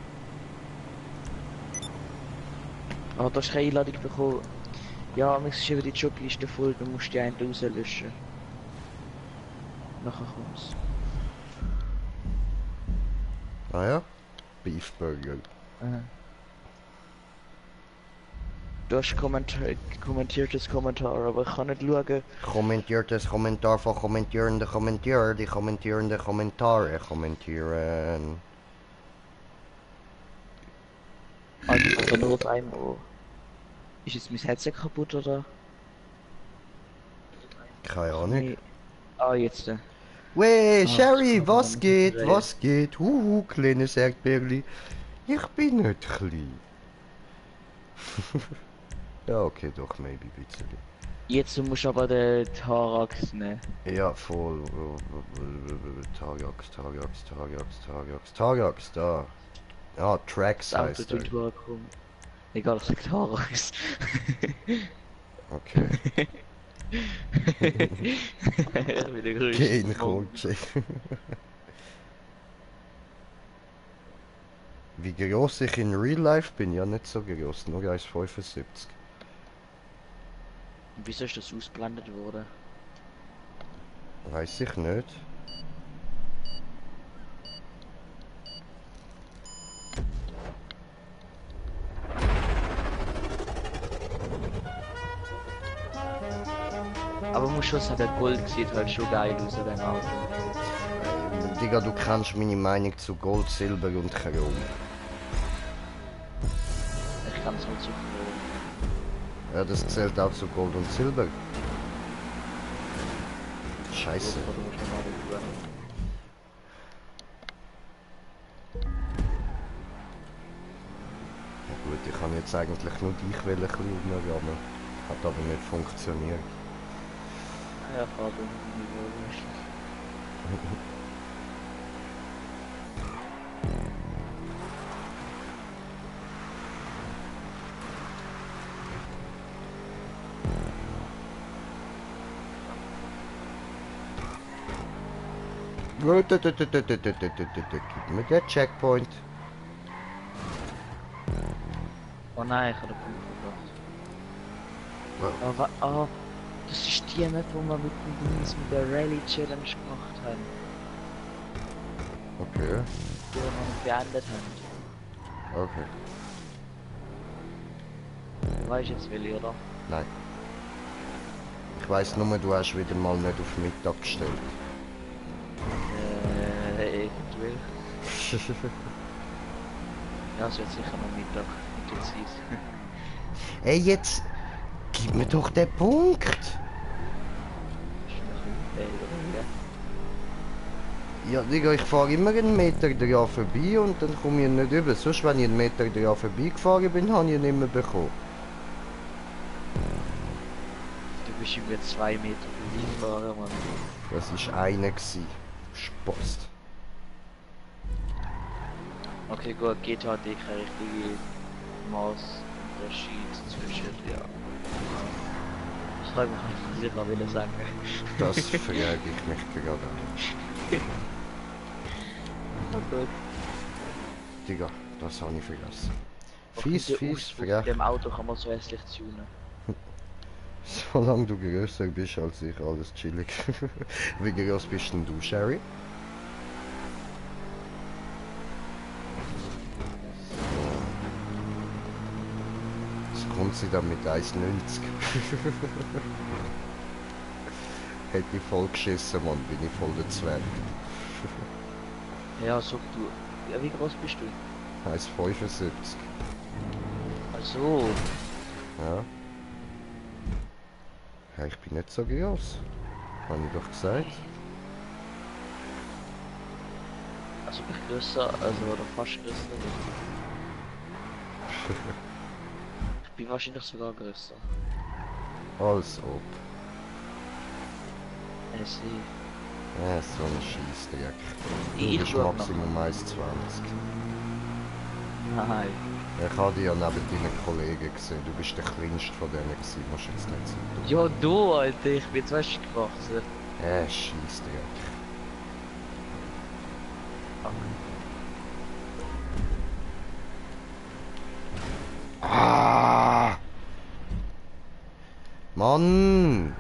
Aber du hast keine Einladung bekommen. Ja, mir ist über die Jobliste voll, du musst die einen rauslöschen. Nachher kommt's. Ah ja? Beefburger. Du hast kommentiertes Kommentar, aber ich kann nicht schauen. Kommentiertes Kommentar von kommentierende Kommentier. Die kommentierende Kommentare kommentieren. Also nur auf einem Ohr. Ist jetzt mein Headset kaputt oder? Keine Ahnung. Nee. Ah, jetzt. Wey, Ah, Sherry, das kann was man geht? nicht Was geht? Kleines Erdbeerli. Ich bin nicht klein. Ja, okay, doch, maybe ein bisschen. Jetzt musst du aber den Tarax nehmen. Ja, voll. Targax, da. Ja, Trax Das Auto heißt er. tut durchkommen. Egal, es liegt Haarreis. Okay. Ich bin der größte. Gencoaching. Wie groß ich in Real Life bin, ja nicht so groß, nur 1,75. Und wieso ist das ausgeblendet worden? Weiß ich nicht. Aber man muss schon sagen, Gold sieht halt schon geil aus an dem Auto. Digga, du kennst meine Meinung zu Gold, Silber und Chrom. Ich kann es nicht so viel. Ja, das zählt auch zu Gold und Silber. Scheiße. Ja gut, ich kann jetzt eigentlich nur dich ein bisschen umrammen. Hat aber nicht funktioniert. Ja, Fabian, nicht. Gib mir den Checkpoint. Oh nein, ich habe den Punkt verbracht. Aber, oh, das ist die Map, wo wir mit dem Dings mit der Rally Challenge gemacht haben. Okay, Die wir noch nicht beendet haben. okay. Du weißt jetzt, will ich, oder? Nein. Ich weiss nur, du hast wieder mal nicht auf Mittag gestellt. Eventuell. Ja, es wird sicher noch Mittag. Intensiv. Ey, jetzt gib mir doch den Punkt. Ist ein bisschen oder? Ja, Digga, ich fahre immer einen Meter dran vorbei und dann komme ich nicht über. Sonst, wenn ich einen Meter dran vorbei gefahren bin, habe ich ihn nicht mehr bekommen. Du bist über 2 Meter vorbeigefahren, Mann. Das war einer gsi. Spaß. Okay, gut, geht halt kein richtige Maßunterschied zwischen, ja. Ich frage mich nicht, was ich noch will sagen. Das frage ich mich gerade an. Oh gut. Digga, das habe ich vergessen. Auch Fies, mit der fies, Auspuff frech. in dem Auto kann man so hässlich tunen. Solange du größer bist als ich, alles chillig. Wie groß bist denn du, Sherry? Jetzt kommt sie dann mit 1,90. Hätte ich voll geschissen, Mann, bin ich voll der Zwerg. Ja, sag du. Ja, wie groß bist du? 1,75. Also, Ja. Ja, ich bin nicht so groß. Habe ich doch gesagt. also bin ich größer, also oder fast größer. Ich bin wahrscheinlich sogar größer. Als ob. Sie. Ja, so ein Scheissdreck. Du Ich bist schau noch. Maximum 1,20. Nein. Ich habe dich ja neben deinen Kollegen gesehen. Du bist der kleinste von denen gewesen. Musst jetzt nicht so tun. Ja, du, Alter, ich bin 2 Stück gewachsen. Scheissdreck. Ah! Mann!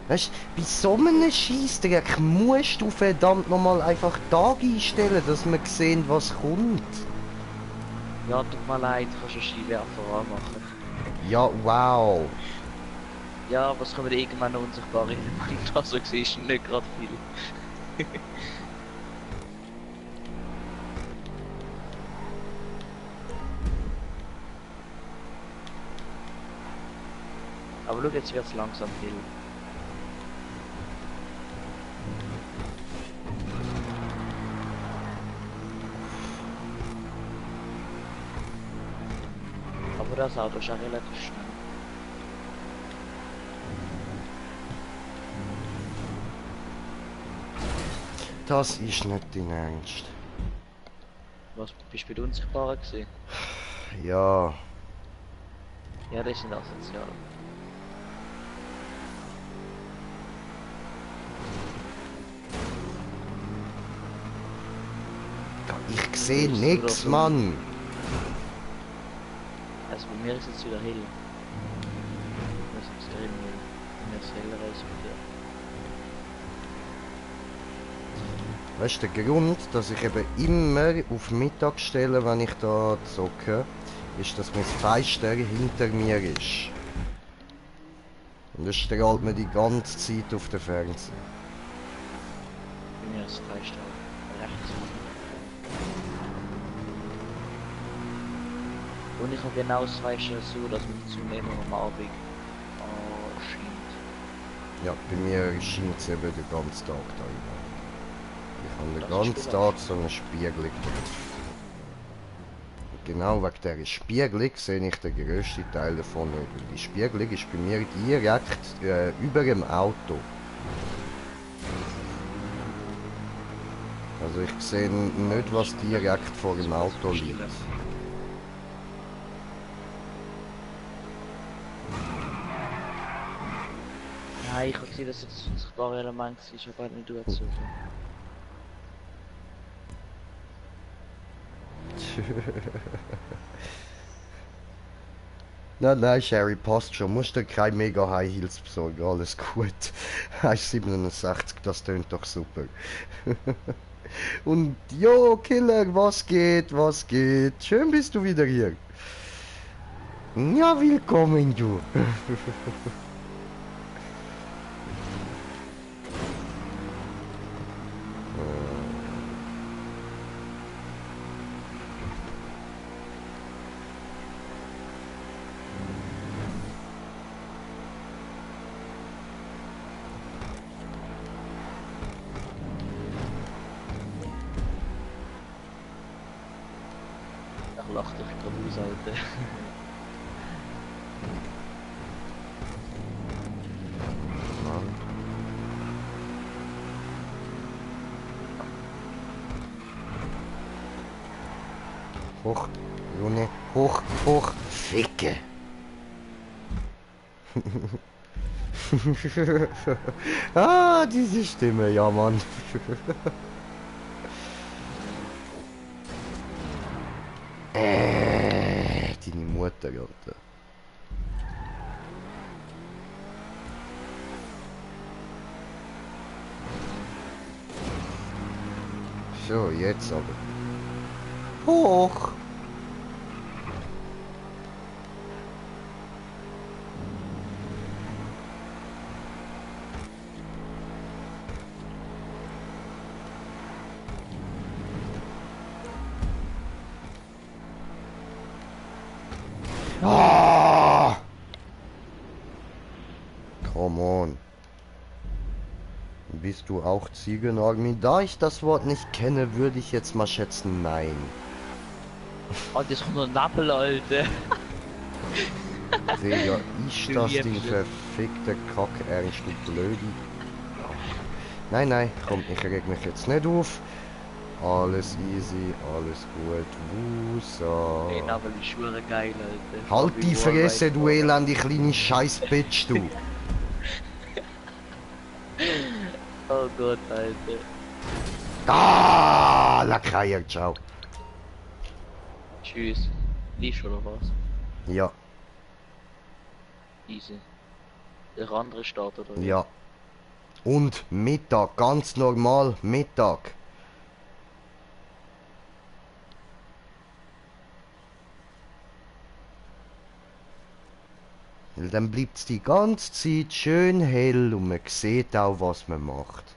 Weißt du, bei so einem Scheissdreck musst du verdammt nochmal einfach Tag einstellen, dass wir sehen, was kommt. Ja, tut mir leid, kannst du Skiwerfer anmachen. Ja, wow. Ja, was kommen wir irgendwann noch unsichtbar in dem das so siehst, nicht gerade viel. Aber schau, jetzt wird's langsam viel. Aber das Auto ist auch relativ schnell. Das ist nicht dein Ernst. Was bist du bei der Unsichtbaren gewesen? Ja, Ja, das sind asozial. Ich sehe nix, Mann. Also bei mir ist jetzt wieder hell. Das ist extrem hell. Bei mir ist heller als bei dir. Weißt du, der Grund, dass ich eben immer auf Mittag stelle, wenn ich da zocke, ist, dass mein Fenster hinter mir ist. Und das strahlt mir die ganze Zeit auf den Fernseher. Bei mir ist Freistau. Rechts. Und ich habe genau das Fenster so, dass man zunehmend am Abend scheint. Ja, bei mir scheint es eben den ganzen Tag da rein. Ich habe den Das ist ganzen gut. Tag so eine Spiegelung. Und genau wegen dieser Spiegelung sehe ich den grössten Teil davon nicht. Weil die Spiegelung ist bei mir direkt über dem Auto. Also ich sehe nicht, was direkt vor dem Auto liegt. Nein, ich habe gesehen, dass jetzt ein paar Elemente ist, ich habe nicht durchgezogen. Nein, Sherry, passt schon. Musst dir kein mega High Heels besorgen. Alles gut. 1,67, das tönt doch super. Und jo, Killer, was geht, was geht? Schön bist du wieder hier. Ja, willkommen, du. Ich lache dich gerade aus, Alter. Hoch, Junge, hoch, hoch, Ficke. Ah, diese Stimme, ja Mann. Deine Mutter, Alter. So, jetzt aber. Hoch! Ah! Come on. Bist du auch Ziegenarmy? Da ich das Wort nicht kenne, würde ich jetzt mal schätzen, nein. Oh, das kommt noch ein Nappel, Alter. Digga, ist das liebst Ding es. verfickte Kack, ernst, du Blödi. Nein, nein, komm, ich reg mich jetzt nicht auf. Alles easy, alles gut. Wusa. Ey, Nappel ist schon geil, Alter. Halt die Fresse, du elende kleine Scheiß-Bitch, du. Oh Gott, Alter. Ah, Lackreier, ciao. Tschüss. Liest oder was? Ja, Easy. Der andere Start oder? ja. Und Mittag, ganz normal, Mittag. Weil dann bleibt es die ganze Zeit schön hell und man sieht auch, was man macht.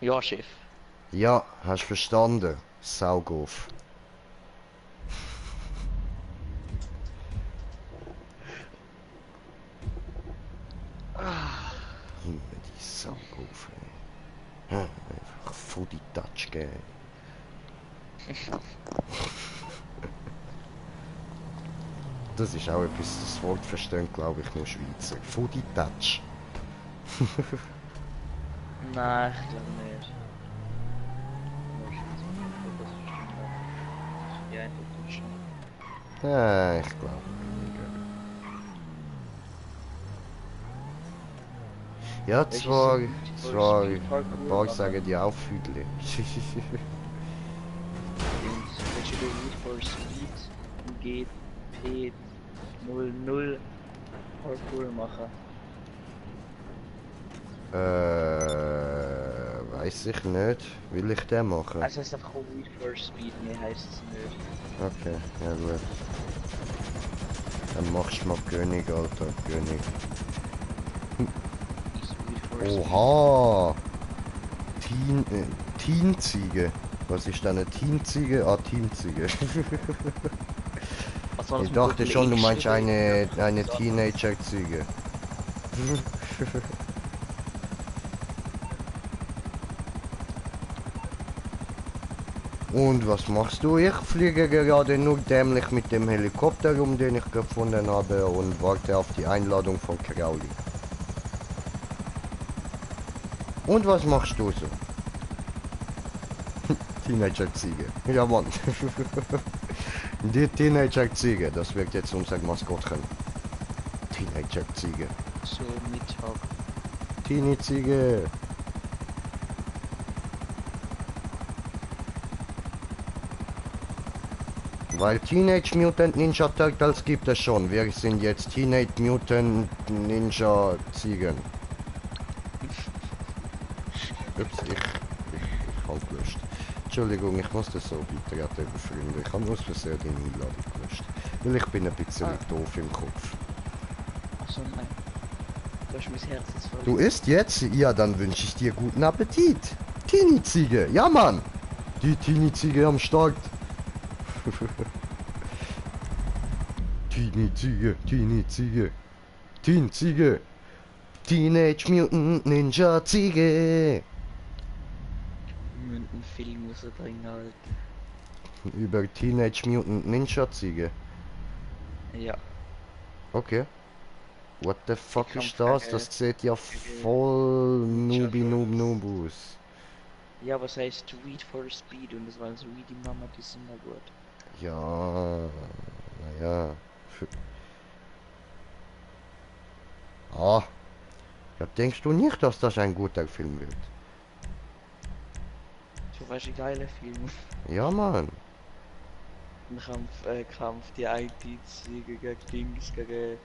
Ja, Chef. Ja, hast verstanden, Saugof. Immer die Saugof, ey. Einfach voll die Touch geben. Das ist auch etwas, das Wort verstehen, glaube ich, nur Schweizer. Foodie Touch. Nein, ich glaube nicht. Das ist bestimmt auch. Ja, in der Tasche. Ja, ich glaube nicht. Ja, Welches zwar, Speed zwar, ein Parkour paar machen? sagen die auch Füdli. Welche du Need for Speed GP00 Parkour machen? Weiß ich nicht. Will ich den machen? Es heißt einfach Need for Speed, mehr heißt es nicht. Okay, ja gut. Dann machst du mal König, Alter, König. Ist Need for Speed. Oha! Teamziege. Was ist denn eine Teamziege? Ah, Teamziege. Also, Ich dachte schon, du meinst eine Teenager-Ziege. Und was machst du? Ich fliege gerade nur dämlich mit dem Helikopter um, den ich gefunden habe und warte auf die Einladung von Crowley. Und was machst du so? Teenager-Ziege. Ja, Mann. Die Teenager-Ziege, das wird jetzt unser Maskottchen. Teenager-Ziege. So Mittag. Teenie-Ziege. Weil Teenage Mutant Ninja Turtles gibt es schon. Wir sind jetzt Teenage Mutant Ninja Ziegen. Ups, ich hab gelöscht. Entschuldigung, ich muss das so beitreten, Freunde. Ich habe nur aus Versehen die Einladung gelöscht. Weil ich bin ein bisschen doof im Kopf. Achso, nein. Du hast mein Herz jetzt verloren. Du isst jetzt? Ja, dann wünsche ich dir guten Appetit. Teenie-Ziege, ja Mann. Die Teenie-Ziege am Start. Teenie-Ziege, Teenie-Ziege, Teen-Ziege, Teenage Mutant Ninja Ziege. Einen Film muss er drin halten. Über Teenage Mutant Ninja Ziege. Ja. Okay. What the fuck Kampf ist das? gegen- Das sieht ja voll Nubi-Nub-Nubus. Ja, was heißt Tweet for Speed und das war so wie die Mama, die sind immer gut. Ja, naja. Ah. Ja, denkst du nicht, dass das ein guter Film wird? So was ein geiler Film. Ja, Mann. Ein Kampf, die IT-Siege gegen Dings, gegen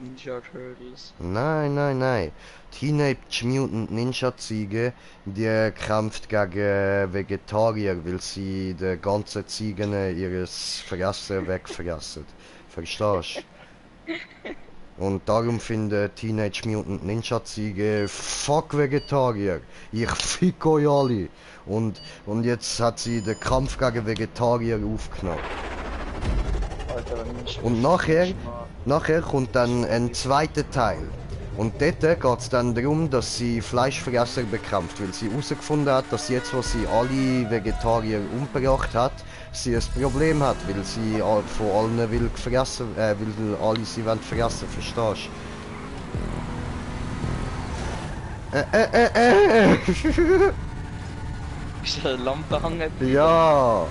Ninja Turtles. Nein, nein, nein. Teenage Mutant Ninja Ziege, die kämpft gegen Vegetarier, weil sie die ganze Ziegen ihres Fressen wegfressen. Verstehst du? Und darum finde Teenage Mutant Ninja Ziege fuck Vegetarier. Ich fick euch alle. Und jetzt hat sie den Kampf gegen Vegetarier aufgenommen. Alter, Mensch. Und nachher kommt dann ein zweiter Teil. Und dort geht es dann darum, dass sie Fleischfresser bekämpft, weil sie herausgefunden hat, dass jetzt, wo sie alle Vegetarier umgebracht hat, sie ein Problem hat, weil sie von allen will gefressen, weil alle sie wollen fressen, verstehst du? Ist da eine Lampe hängen? Ja.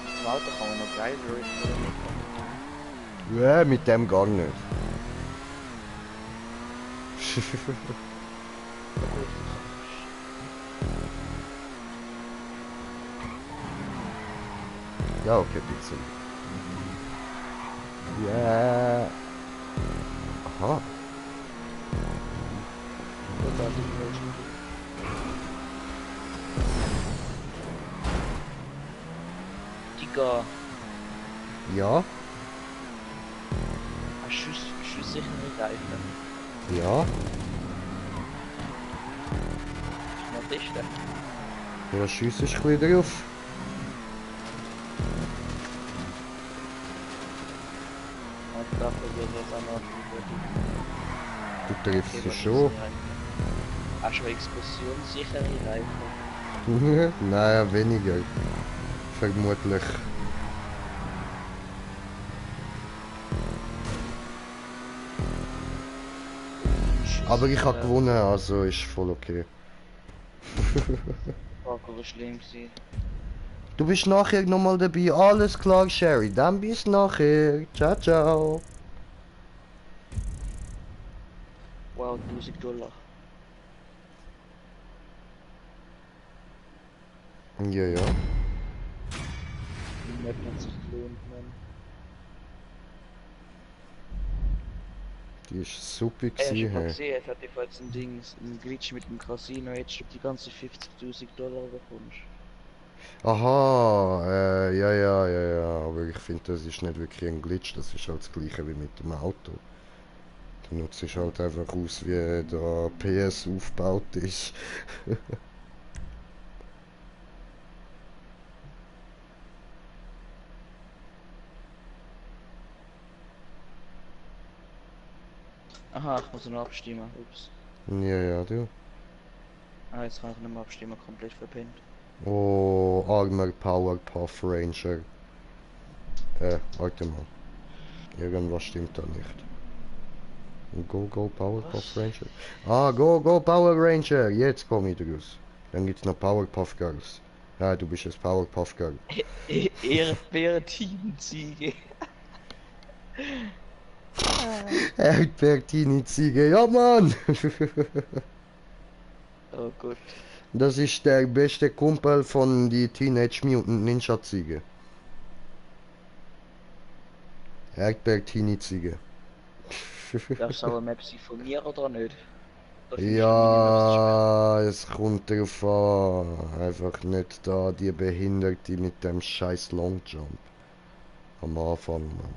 Das Auto kann man noch geil driften. Ja, mit dem gar nicht. Ja, okay, bisschen. Ja. Aha. Digga, Ja. Schuss sicher nicht Reifen. Ja. Was ist denn? Ja, schiess ist ein bisschen drauf. Ich dachte, wir sind jetzt auch noch Du triffst sie schon. Hast du explosionssichere Reifen? Naja, weniger. Vermutlich. Aber ich habe gewonnen, also ist voll okay. Fuck, aber schlimm gewesen. Du bist nachher nochmal dabei. Alles klar, Sherry. Dann bis nachher. Ciao, ciao. Wow, $1000. Ja, ja. Die Map hat sich gelohnt, Mann. Die ist super Ey, hast du gewesen, mal hey. gesehen, es hat jetzt ein Ding, ein Glitch mit dem Casino, jetzt du die ganze $50.000 bekommst. Aha, ja, ja, ja, ja. Aber ich finde, das ist nicht wirklich ein Glitch. Das ist halt das gleiche wie mit dem Auto. Du nutzt es halt einfach aus, wie der PS aufgebaut ist. Aha, ich muss noch abstimmen, ups. Ja, ja, du. Ah, jetzt kann ich nicht mehr abstimmen, komplett verpennt. Oh, Armor Powerpuff Ranger. Warte mal. Irgendwas stimmt da nicht. Go Powerpuff Was? Ranger. Ah, Go Power Ranger. Jetzt komme ich raus. Dann gibt's noch Powerpuff Girls. Ja, du bist jetzt Powerpuff Girl. Erdbeer-Teamziege. Erdbeertini Ziege. Ja, Mann! Oh Gott. Das ist der beste Kumpel von die Teenage Mutant Ninja Ziege. Erdbeertini Ziege. Darfst du aber Map sie von mir oder nicht? Oder findest du Minimap zu schwer? Ja, es kommt drauf an. Einfach nicht da die Behinderte mit dem scheiß Longjump. Am Anfang, Mann.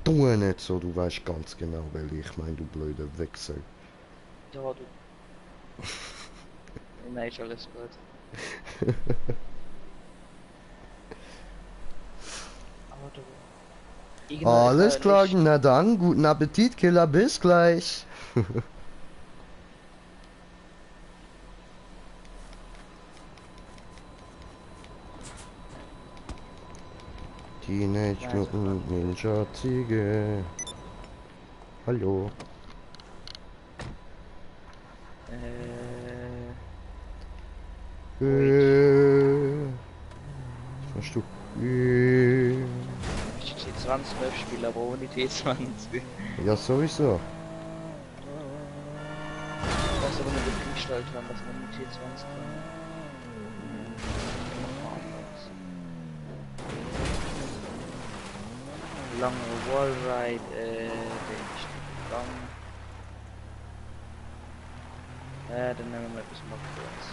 Tu nicht so, du weißt ganz genau, weil ich meine, du blöder Wichser. Ja, du. Nein, ist alles gut. Aber du. Alles klar, na dann, guten Appetit, Killer, bis gleich. Teenage Mutant Ninja Ziege. Hallo. Hast du... Ich T20 Map spielen, aber ohne T20. Ja, sowieso. Ich weiß aber nicht, wie die gestellt haben, dass man mit T20 kann. Lange Wallride, den ist lang. Dann nehmen wir mal etwas mal kurz.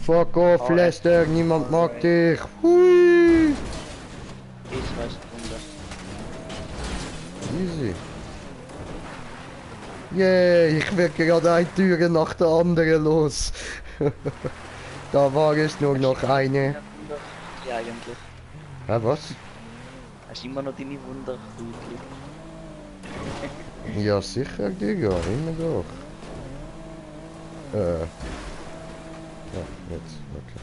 Fuck off, Oh, Lester, niemand mag dich. Hui. Ich weiß Sekunden. Easy. Yeah, ich werde gerade eine Tür nach der anderen los. Da war es nur noch eine. Ja, eigentlich. Hä, was? Hast du immer noch deine Wunder? Ja, sicher, Digga, immer doch. Ja, jetzt, okay.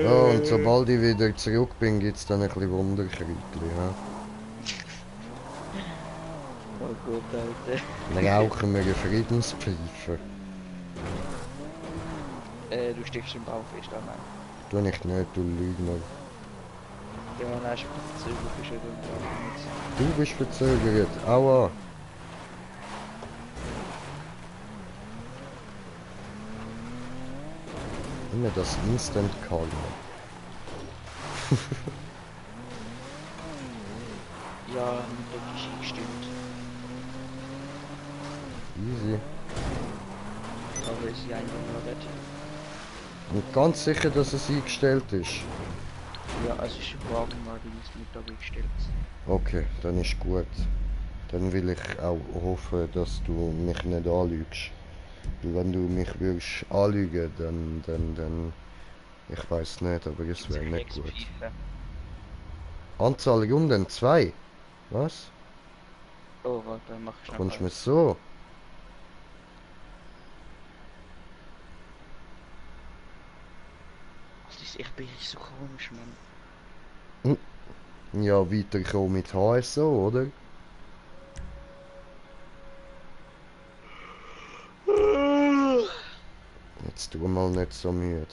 Oh, und sobald ich wieder zurück bin, gibt's dann ein bisschen Wunderkriegli, ja. Oh Gott, Alter. Dann rauchen wir eine Friedenspfeife. Du steckst im Bauch fest, oh nein. Tu ich nicht, du Lügner. Ja, nein, ist verzögert, bist du im Bauch. Du bist verzögert, aua. Immer das Instant Karma. Ja, mit der Geschichte stimmt. Easy. Aber ist sie einfach nur weg. Und ganz sicher, dass es eingestellt ist. Ja, also ich warte mal, wie es Mittag eingestellt ist. Okay, dann ist gut. Dann will ich auch hoffen, dass du mich nicht anlügst. Weil wenn du mich würdest anlügen, dann... Ich weiß nicht, aber es wäre nicht gut. Anzahl Runden 2. Was? Oh, warte, dann mach ich schnell. Kommst du mir so? Das ist echt bin ich so komisch, Mann. Ja, weiterkommen mit HSO, oder? Jetzt tu mal nicht so müde.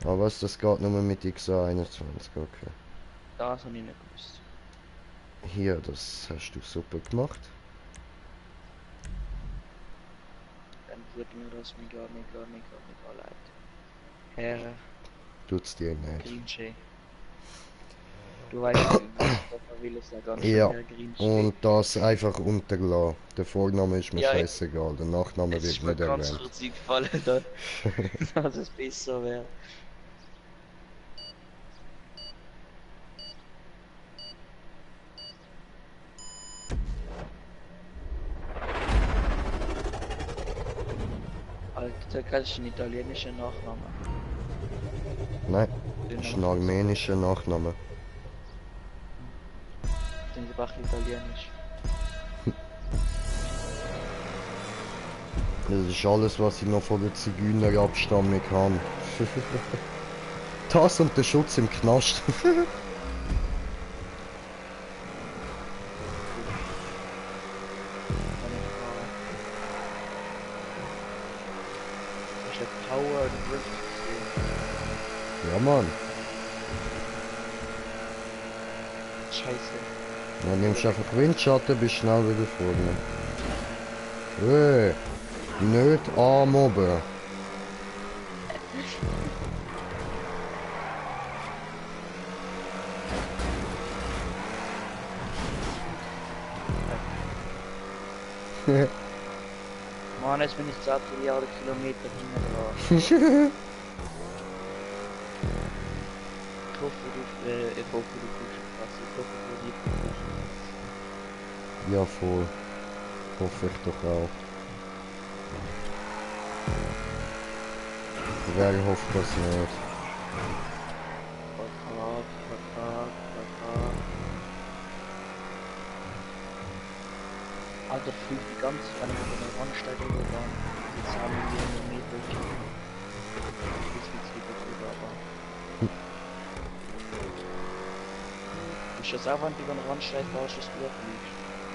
Aber was, das geht nur mit XA21, okay. Das habe ich nicht gewusst. Hier, das hast du super gemacht. Dann würde mir das mega leid. Herr Tut's dir nicht. Grinche. Du weißt, was will es ja ganz Ja, Herr Grinche. und das einfach unterlassen. Der Vorname ist mir Ja, scheißegal, der Nachname es wird ist mir nicht ganz erwähnt. kurz eingefallen, dass es besser wäre. Alter, das ist ein italienischer Nachname. Nein, Den das ist ein armenischer Nachname. Den Sprache italienisch. Das ist alles, was ich noch von der Zigeunerabstammung habe. Das und der Schutz im Knast. Ist der Power Drift gesehen? Ja, Mann. Scheiße. Dann nimmst du einfach Windschatten, bist schnell wieder vorne. Hey, nicht anmobben. Mann, jetzt bin ich 10 Milliarden Kilometer hinten dran. Ich hoffe, ich hoffe, du kommst was. Ich hoffe, du liebst Ja, voll. Hoffe ich doch auch. Wer hofft das nicht? Alter, fliegt die ganze Zeit mit einer Randsteiger überfahren. Die 10 Millionen Meter. Jetzt geht's wieder drüber, aber. Ist das auch, wenn du über den Randsteig warst, dass du fliegst?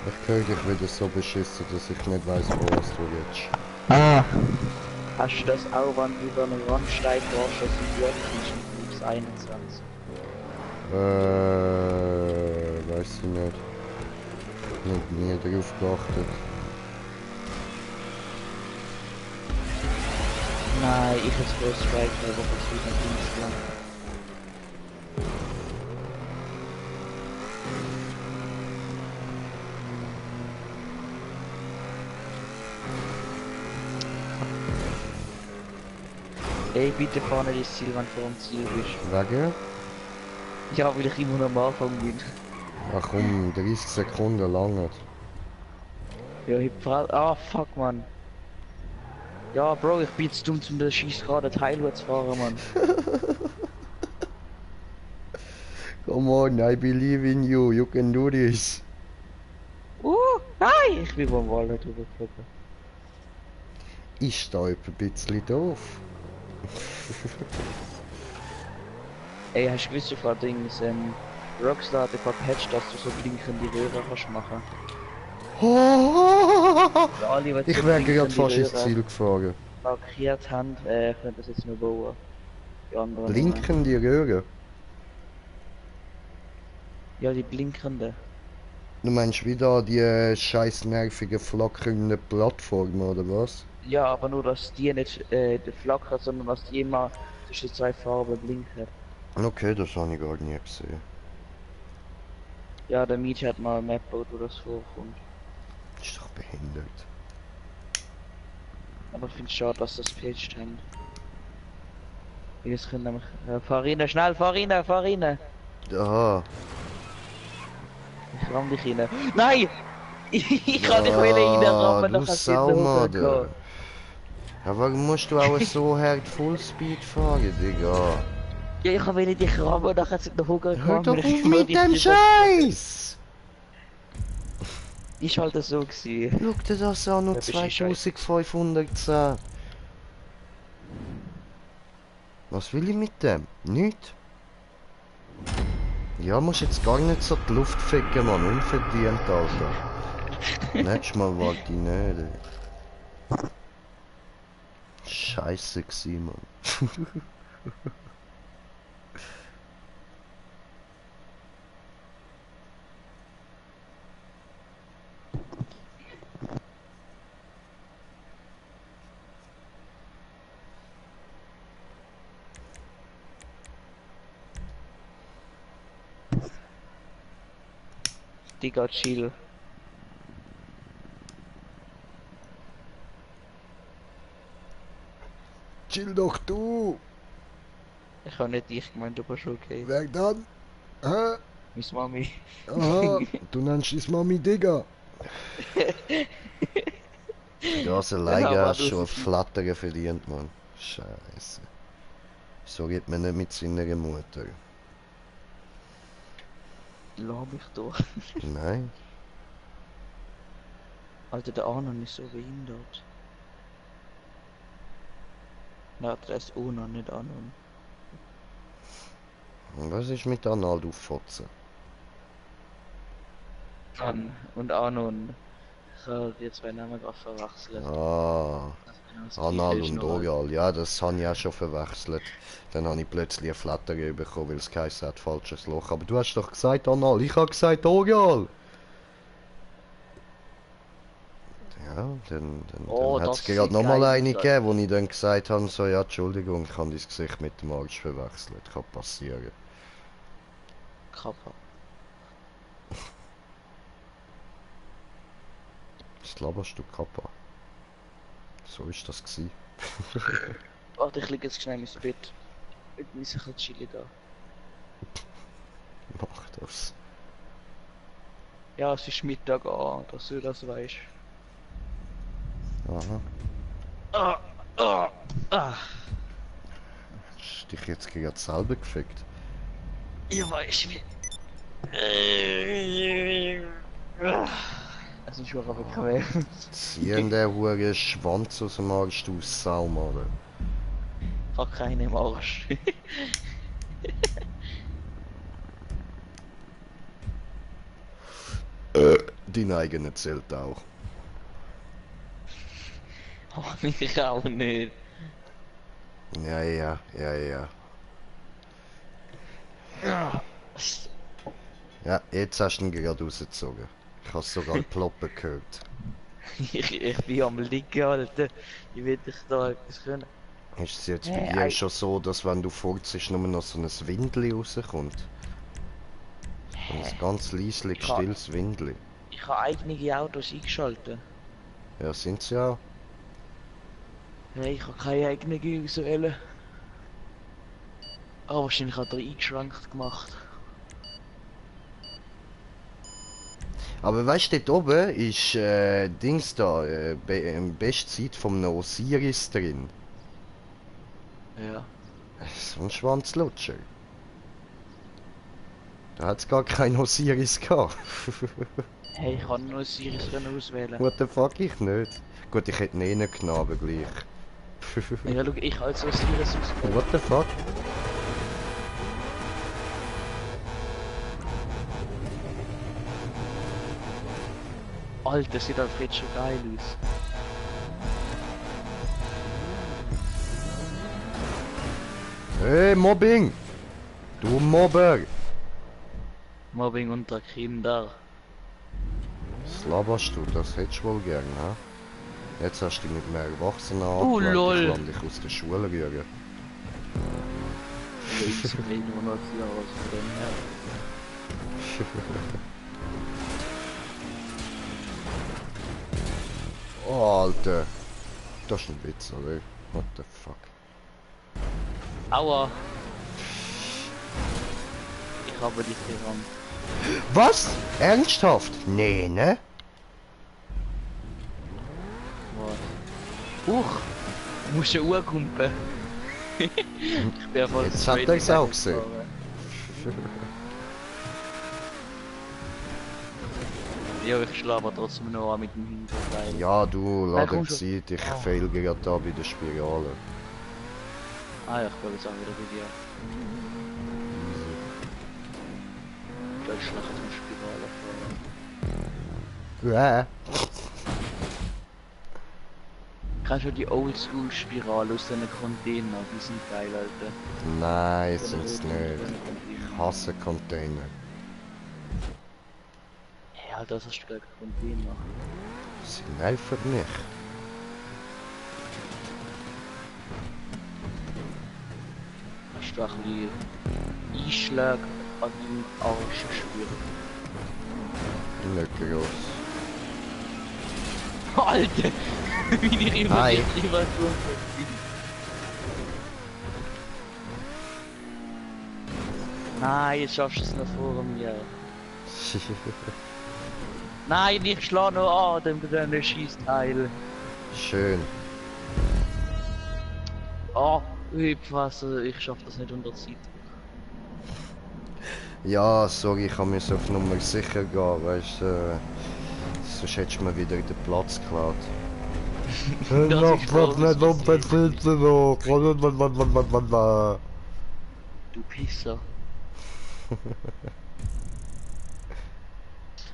Ich höre dich wieder so beschissen, dass ich nicht weiß, wo was du jetzt. Ah! Hast du das auch, wenn du über den Randsteig warst, dass du fliegst und fliegst 21? Weiß ich nicht. Nie darauf geachtet. Nein, ich hätte First Strike, aber das wird nicht lang. Ey, bitte fahr nicht ins Ziel, wenn du vor dem Ziel bist. Wegen? Ja, weil ich immer noch am Anfang bin. Ach komm, 30 Sekunden lang. Ja, ich fahr... Ah, fuck, man. Ja, Bro, ich bin jetzt dumm, zum der scheiß gerade Teil zu fahren, Mann. Come on, I believe in you, you can do this. Nein! Ich bin beim Wall nicht rübergeflogen. Ist da ein bisschen doof? Ey, hast du gewusst, Frau Dings, Rockstar hat patched, dass du so blinkende Röhre kannst machen. Für alle, die Ich so wäre gerade blinkende fast ins Röhre Ziel gefahren. markiert haben, können das jetzt nur bauen. Die anderen. Blinkende Röhre? Ja, die blinkende. Du meinst wieder die scheiß nervigen flackernden Plattformen oder was? Ja, aber nur, dass die nicht die flackern, sondern dass die immer zwischen zwei Farben blinken. Okay, das habe ich gar nie gesehen. Ja, der Mietje hat mal ein Map gebaut, wo das vorkommt. Das ist doch behindert. Aber ich finde es schade, dass das patched haben. Jetzt können nämlich... fahr rein, schnell, fahr rein, fahr rein! Aha. Ich ramm dich rein. Nein! Ich kann nicht mehr reinrammen, du dann kannst Saumader. Ja, warum musst du auch so hart Fullspeed fahren, Digga? Ja, ich will dich rammen, dann kannst du den Hunger Hör doch auf mit dem Scheiß! Ist halt so gewesen. Schau dir das an, nur Ja, bist du 2510. Was will ich mit dem? Nicht? Ja, musst jetzt gar nicht so die Luft ficken, Mann. Unverdient, Alter. Nächstes Mal warte ich nicht. Scheiße gsi, Mann. Digga, chill. Chill doch du! Ich habe nicht dich gemeint, aber schon okay. Wer dann? Hä? Miss Mami. Aha, du nennst es Mami Digga. Ja, so Ja, Leiger aber hast das schon ein ist- Flattern verdient, Mann. Scheiße. So geht man nicht mit seiner Mutter. Lass mich doch. Nein. Alter, der Anon ist so behindert. Na, der ist Unan, nicht Anon. Und was ist mit Anal, du Fotze? An und Anon. Ich habe die zwei Namen gerade verwechselt. Ah, Also genau das Anal Gleiche ist und nur halt- Oral. Ja, das habe ich auch schon verwechselt. Dann habe ich plötzlich ein Flattern bekommen, weil es geheißen hat, falsches Loch. Aber du hast doch gesagt Anal, ich habe gesagt Oral. Ja, Oh, dann hat es das gerade sieht nochmal geil eine aus. gegeben, wo ich dann gesagt habe, so, ja, Entschuldigung, ich habe dein Gesicht mit dem Arsch verwechselt. Kann passieren. Kappa. Was laberst du, Kappa? So ist das gsi. Warte, ich liege jetzt schnell ins Bett. Ich bin sicher ein bisschen chillig da. Mach das. Ja, es ist Mittag an, dass du das weißt. Aha. Ah, ah, ah. Hast dich jetzt gerade selber gefickt? Ich weiß wie. Es ist schon aber bequem. Ziehen der hure Schwanz aus dem Arsch, du Sau, Mann. Ich hab keinen im Arsch. Dein eigener zählt auch. Oh, ich auch nicht. Ja. Ja, jetzt hast du ihn gerade rausgezogen. Ich habe sogar ploppen gehört. Ich bin am Liegen, Alter. Ich will dich da etwas können. Ist es jetzt Hey, bei dir ei- schon so, dass wenn du furzt, nur noch so ein Windli rauskommt? Ein ganz leislich Ich ha- stilles Windli. Ich habe einige Autos eingeschaltet. Ja, sind sie ja. Hey, ich habe keine eigene visuelle. Aber wahrscheinlich hat er eingeschränkt gemacht. Aber weißt du, dort oben ist Dings da, Bestzeit vom Osiris drin. Ja. So ein Schwanzlutscher. Da hat's gar keinen Osiris gehabt. Hey, ich kann nur Sirius können auswählen. What the fuck, ich nicht. Gut, ich hätte ihn eh nicht genommen, aber gleich. Ja, schau, ich als Sirius auswählen. What the fuck? Alter, sieht Alfred schon geil aus. Hey, Mobbing! Du Mobber! Mobbing unter Kinder. Was laberst du? Das hättest du wohl gern, ha? Jetzt hast du dich mit mehr Erwachsenen Oh, angelangt. lol. Ich lass dich aus der Schule rühren. Ich bin nur noch 4 Jahre von dem her. Oh, Alter. Das ist ein Witz, oder? What the fuck? Aua! Ich habe dich gerammt. Was? Ernsthaft? Nee, ne? Was? Du musst eine Uhr kumpen. Ich bin einfach Jetzt hat er's auch gesehen. Ja, ich schlage aber trotzdem noch an mit dem Hinterteil. Ja, du, Nein, lass komm dir schon. Zeit. Ich Oh. fehl gerade da bei der Spirale. Ah ja, ich glaube jetzt auch wieder bei dir. als Schlachtenspirale fahren. Ja. Kannst du die Oldschool-Spirale aus den Container, die sind geil, Alter. Nein, sind's nicht. Ich hasse Container. Ja, das hast du gleich Container. Sie nerven mich. Hast du auch ein bisschen Einschläge an deinem Arsch spüren? Nicht groß. Alter! Wie die Hi. über Nein, jetzt schaffst du es noch vor mir. Nein, ich schlage noch an, dem grünen Schießteil. Schön. Oh, Hüpfwasser, ich schaff das nicht unter Zeit. Ja, sorry, ich muss auf Nummer sicher gehen, weißt du. Sonst hättest du mir wieder den Platz geklaut. Das ist voll nicht um den Filter noch. Du Pisser.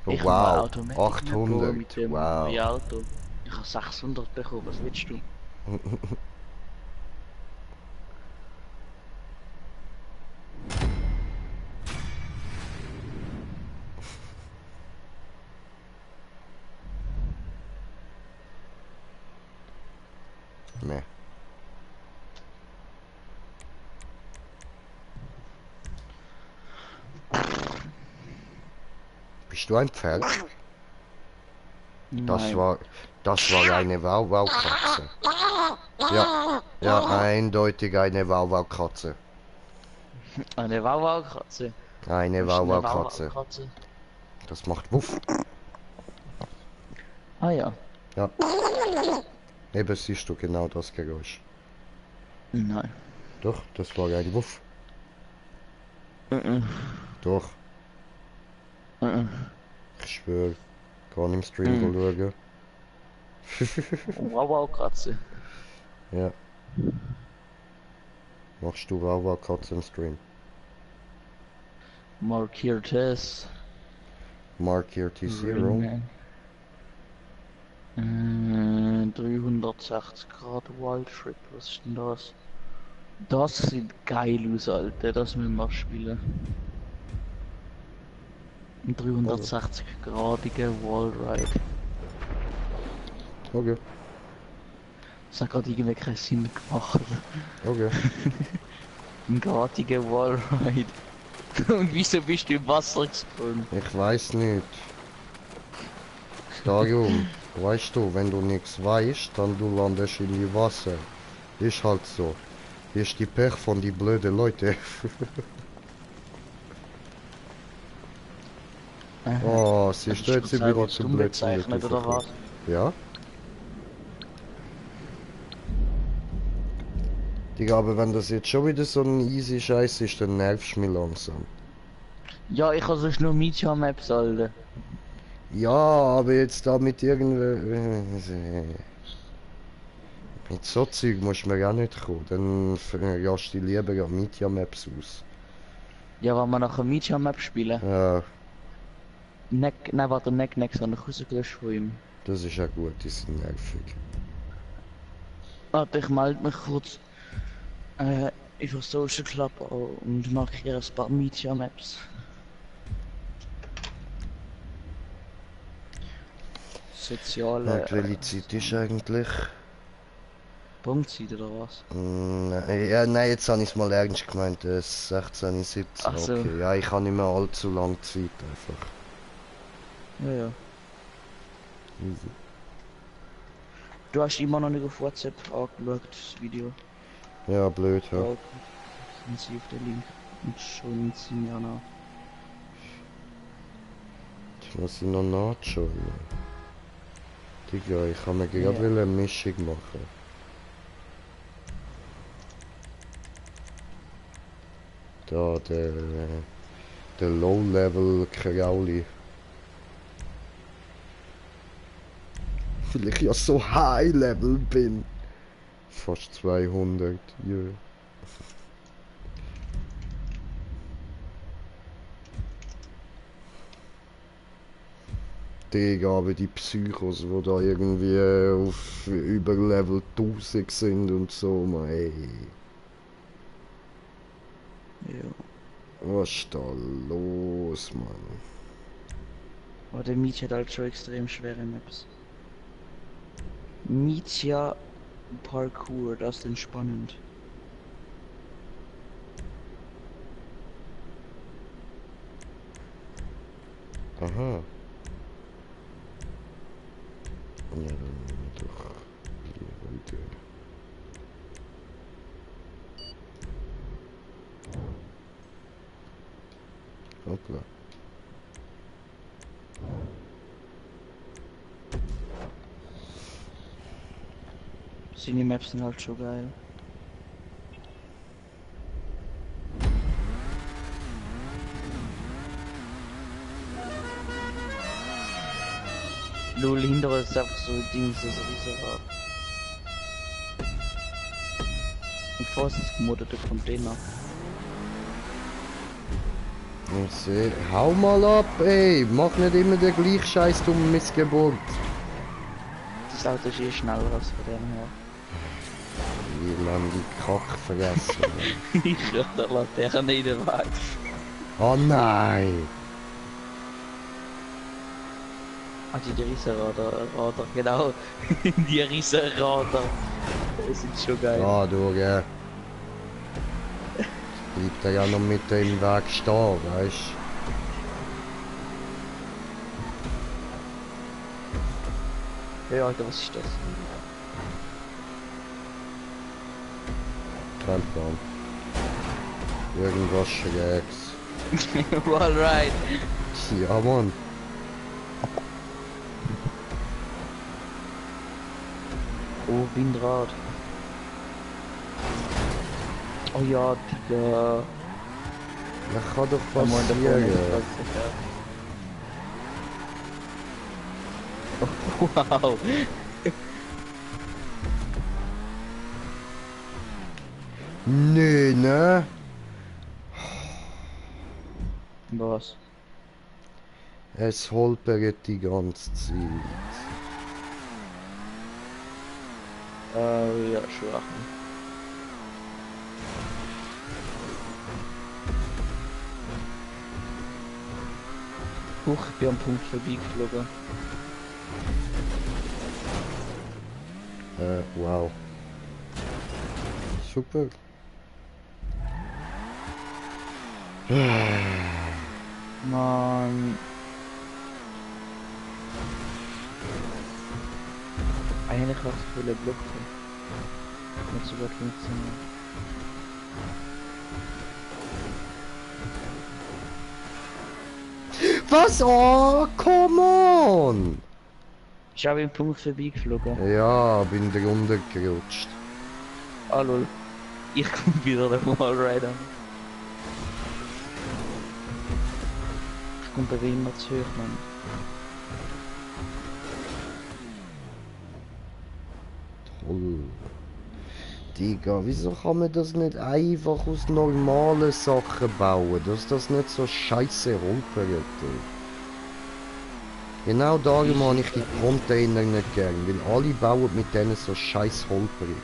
Oh, Ich wow, habe Automatic 800, mit dem wow. neuen Auto. Ich habe 600 bekommen, was willst du? Nee. Bist du ein Pferd? Nein. Das war eine Wauwau-Katze. Ja, ja, eindeutig eine Wauwau-Katze. Eine Wauwau-Katze. Eine Was ist eine Wauwau-Katze. Wauwau-Katze? Das macht Wuff. Ah ja. Ja. Eben siehst du genau das Geräusch. Nein. Doch, das war ein Wuff. Mhm. Doch, Mhm. ich schwöre. Kann im Stream schauen. Wauwau-Katze. Ja. Machst du Wauwau-Katze im Stream? Markiert es. Mark here T0. Ringman. 360 Grad Wild Trip, was ist denn das? Das sieht geil aus, Alter, das müssen wir spielen. Ein 360-gradiger Wallride. Okay, Das hat gerade irgendwie keinen Sinn gemacht. okay. Ein gradiger Wallride. Und wieso bist du im Wasser gesprungen? Ich weiß nicht. Darum, weißt du, wenn du nichts weißt, dann du landest in die Wasser. Ist halt so. Ist die Pech von die blöden Leute. Oh, sie Das ist stellt sie selber wieder zu dumm blöd bezeichnet, oder was? Ja? Digga, aber wenn das jetzt schon wieder so ein easy Scheiß ist, dann nervst du mich langsam. Ja, ich habe sonst nur Media Maps, Alter. Ja, aber jetzt da mit mit so Zeug musst du mir auch nicht kommen. Dann verjagst du lieber ja Media Maps aus. Ja, wenn wir nachher Media Map spielen. Ja, Nein, warte, Neck, sondern rausgelöscht von ihm. das ist ja gut, die sind nervig. Warte, ich melde mich kurz über Social Club und markiere ein paar Media Maps. Soziale Welche Zeit ist eigentlich? Punktzeit oder was? Ja, nein, jetzt habe ich es mal ernst gemeint. 16, 17. Ach so. Okay, ja, ich habe nicht mehr allzu lange Zeit einfach. Ja, ja. Easy. Du hast immer noch nicht auf WhatsApp angeschaut, das Video. Ja, blöd, ja. Ja. Sind sie auf den Link und schon sie mir nach. Ich muss ihn noch nachschauen. Digga, ich kann mir gerade Ja. eine Mischung machen. Da, der Low-Level Krauli. Weil ich ja so High-Level bin. Fast 200, ja. Digga, aber die Psychos, die da irgendwie auf über Level 1000 sind und so, man, ey. Ja. Was ist da los, Mann? Aber der Mietja hat halt schon extrem schwere Maps. Mietja Parkour, das ist entspannend. Aha. Ja, dann nehmen wir doch hier runter. Hoppla. Seine Maps sind halt schon geil. Lol, hinter uns ist einfach so ein Ding, so ein Riesenrad. Und vor uns ist gemoddete Container. Ich seh. Hau mal ab, ey! Mach nicht immer den gleichen Scheiß, du Missgeburt. Das Auto ist eh schneller als von dem her. Wie man die Kack vergessen. Ich höre der Laterne in der Weg. Oh nein! Ah, die Riesenradar, genau. Die Riesenradar. Das sind schon geil. Ja, du, gell. Bleibt er ja noch mit dem Weg stehen, weißt Ja, Alter, was ist das? du? Kein Plan. Irgendwas Schräges. Alright. Ja, Mann. Oh, Windrad. Oh ja, Digga. Das kann doch Da muss der passieren. Oh, wow. Nee, ne? Was? Es holpert die ganze Zeit. Ja, schwach. Huch, ich bin am Punkt vorbeigeflogen. Wow. Super. Mann. Eigentlich hat es viele Blöcke. Nicht so gut funktioniert. Was? Oh, come on! Ich habe im Punkt vorbeigeflogen. Ja, bin drunter gerutscht. Ah lol. Ich komme wieder der Wallrider. Ich komme bei immer zu hoch, Mann. Toll. Digga, wieso kann man das nicht einfach aus normalen Sachen bauen? Dass das nicht so scheiße holpert. Genau darum habe ich die Container nicht gern, weil alle bauen mit denen so scheiß holperig.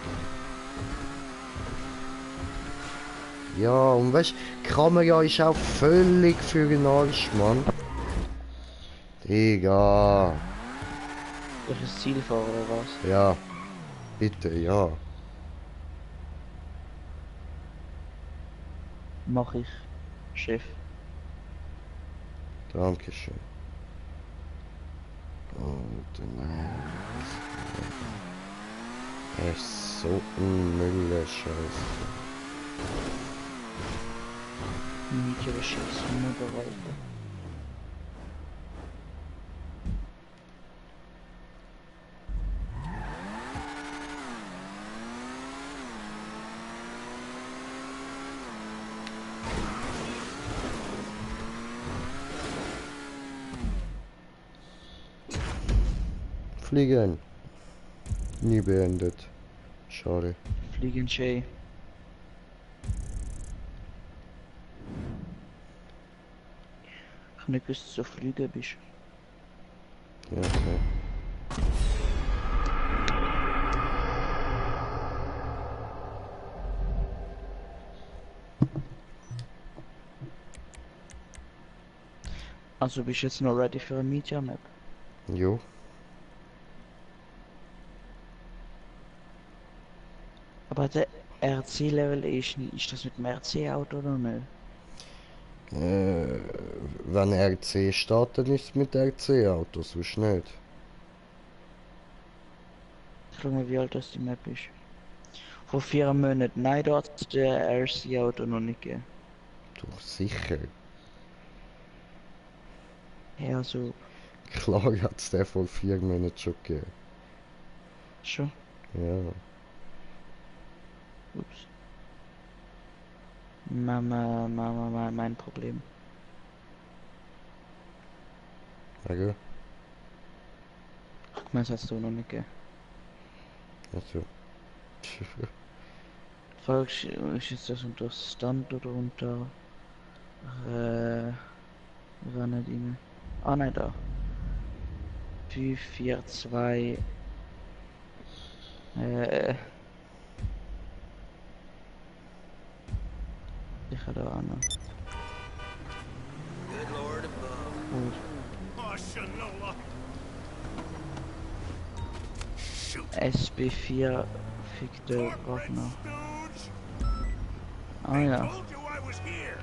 Ja, und weißt, die Kamera ist auch völlig für den Arsch, Mann. Digga. Durch das Ziel fahren oder was? Ja. Bitte, ja. Mach ich. Chef. Dankeschön. Und nein. Er ist so ein Müller-Scheiß. Nicht ihre Schiffsmoderate. Fliegen. Nie beendet. Schade. Fliegen Shay. Ich hab nicht gewusst, dass du so fliegen bist. Ja, okay. Also bist du jetzt noch ready für eine Media Map? Jo. Aber der RC-Level ist das mit dem RC-Auto oder nicht? Wenn RC steht, dann ist es mit RC-Autos, sonst nicht. Ich schau mal, wie alt das die Map ist. Vor 4 Monaten. Nein, da hat es der RC-Auto noch nicht gegeben. Doch, sicher. Ja, also Klar hat es den vor 4 Monaten schon gegeben. schon. Ja. Ups. Mein Problem. Okay. Ich meine, das hast du noch nicht gegeben. Also. Die Frage ist jetzt das unter Stand oder unter Rennen? Ah nein, da. 5, 4, 2. Ich habe da auch noch. Good Lord above. Gut. Oh, Shanola! Shoot! SB4 fickte Ragnar. Stooge! Ah ja. Told you I was here!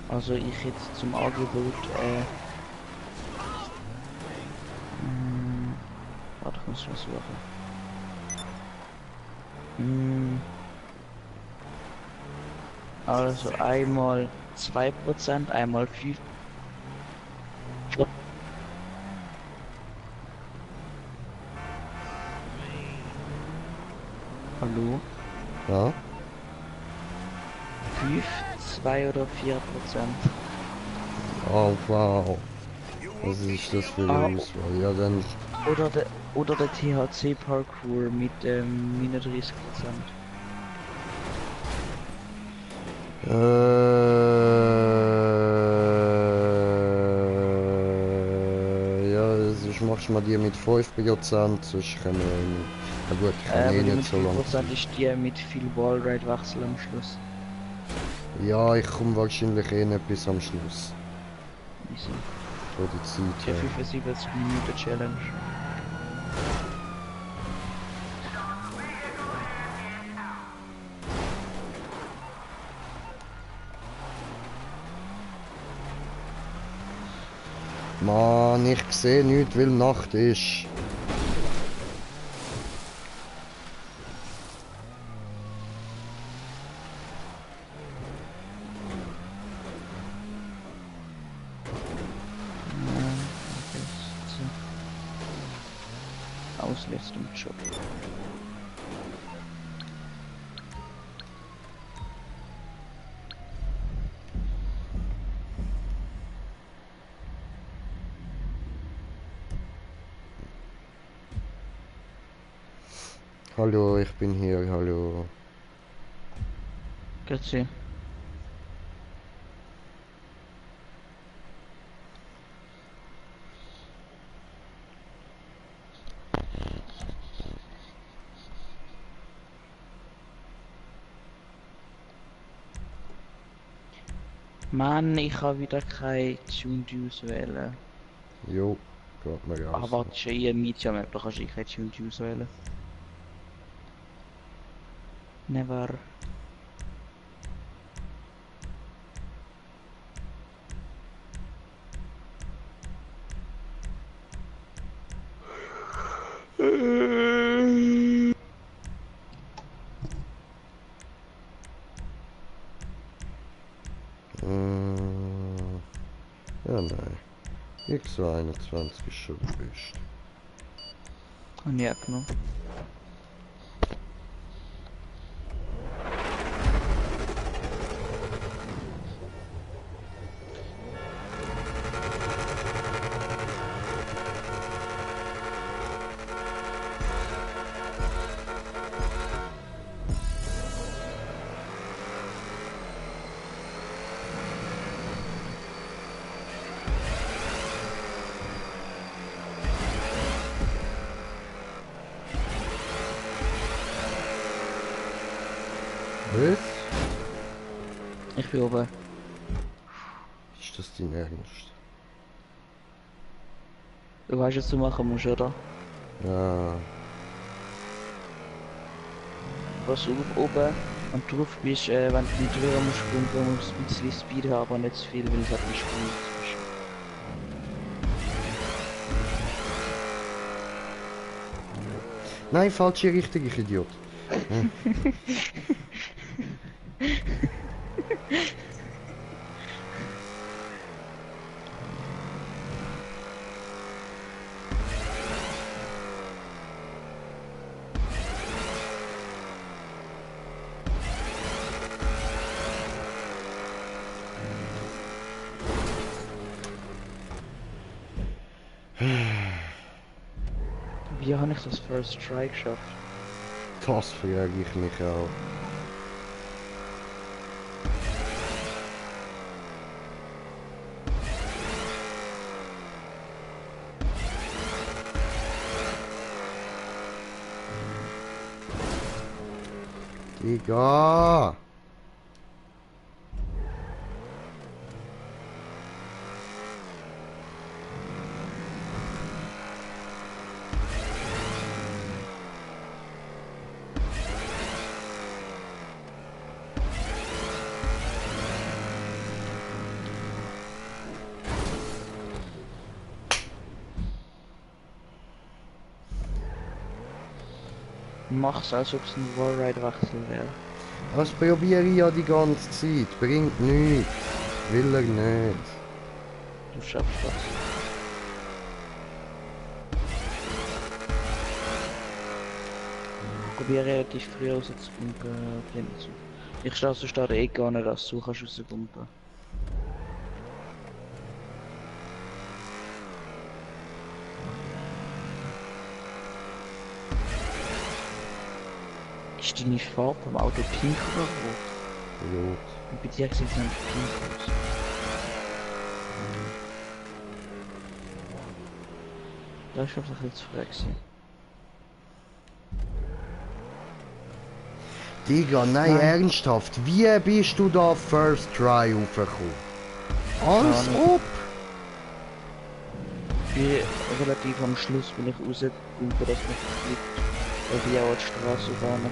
Also ich jetzt zum Angebot warte, ich muss was suchen. Also einmal 2%, einmal 5. Hallo? Ja? 5, 2 oder 4%. Oh, wow. You Was won't ist keep das me für alive. eine Auswahl? Ja, dann. Oder der THC Parkour mit minus 30%. Ja, sonst machst du mal die mit 5%, sonst können wir. Ja gut, ich kann Aber eh die mit nicht so lange. 5% ist die mit viel Wallride-Wechsel am Schluss. Ja, ich komme wahrscheinlich eh nicht bis am Schluss. Wieso? Von der Zeit Die her. 75 Minuten Challenge. Mann, ich sehe nichts, weil Nacht ist. Auslastung Job. Hallo, ich bin hier, hallo. Grüezi. Mann, ich habe wieder kein Tuned auswählen. Jo, geht mir raus. Aber das ist ja eh ein Media Map, da kannst du kein Tuned auswählen. Never. Ja, nein. X21 ist schon der Beste. Habe ich auch genommen. Was? Ich bin oben. Ist das dein Ernst? Du weißt, was du machen musst, oder? Ja. Was auf oben und drauf bist, wenn du nicht drüber musst pumpen, musst du ein bisschen Speed haben, aber nicht zu viel, weil es halt nicht gut ist. Nein, falsche Richtung, ich Idiot. Wie habe ich das First Try geschafft? Das frage ich mich auch. Digga! Mach's, als ob es ein Wallride-Wechsel wäre. Das probiere ich ja die ganze Zeit. Bringt nichts. Will er nicht. Du schaffst das. Probiere relativ früh rauszupumpen, Blinzen. Ich stehe sonst an der Ecke an, dass du kannst rauspumpen. Ist deine Farbe beim Auto pink oder rot? Rot. Und bei dir sieht es nämlich pink aus. Da ist einfach ein bisschen zu früh gewesen. Digga, nein, Nein. ernsthaft. Wie bist du da First Try raufgekommen? Als Keine Ahnung. ob! Ich bin relativ am Schluss, bin ich rausgekommen, dass man fliegt. Weil ich auch an die Straße fahren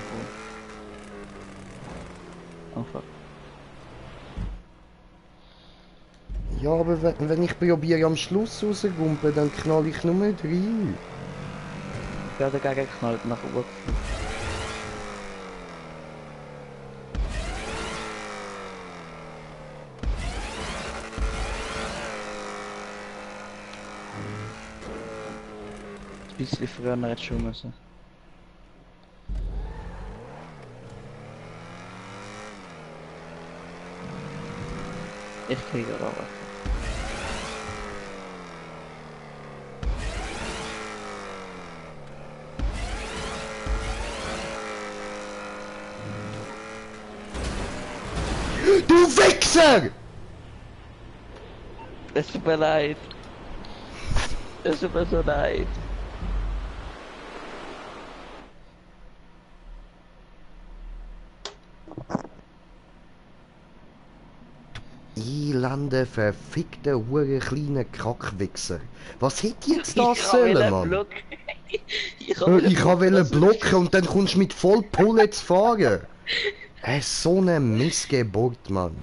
kann. Einfach. Ja, aber wenn ich probiere am Schluss rausgumpen, dann knall ich nur rein. Ich werde dagegen geknallt nach oben geflogen. Ein bisschen früher hätte ich schon müssen. Ich kriege aber was. Du Wichser! Es tut mir leid. Es tut mir so leid. Elende, verfickte, hure kleine Kackwichser. Was hätte jetzt das Ich sollen, will Mann? blocken. Ich Ich wollte blocken und dann kommst du mit Vollpulle zu fahren. So eine Missgeburt, Mann.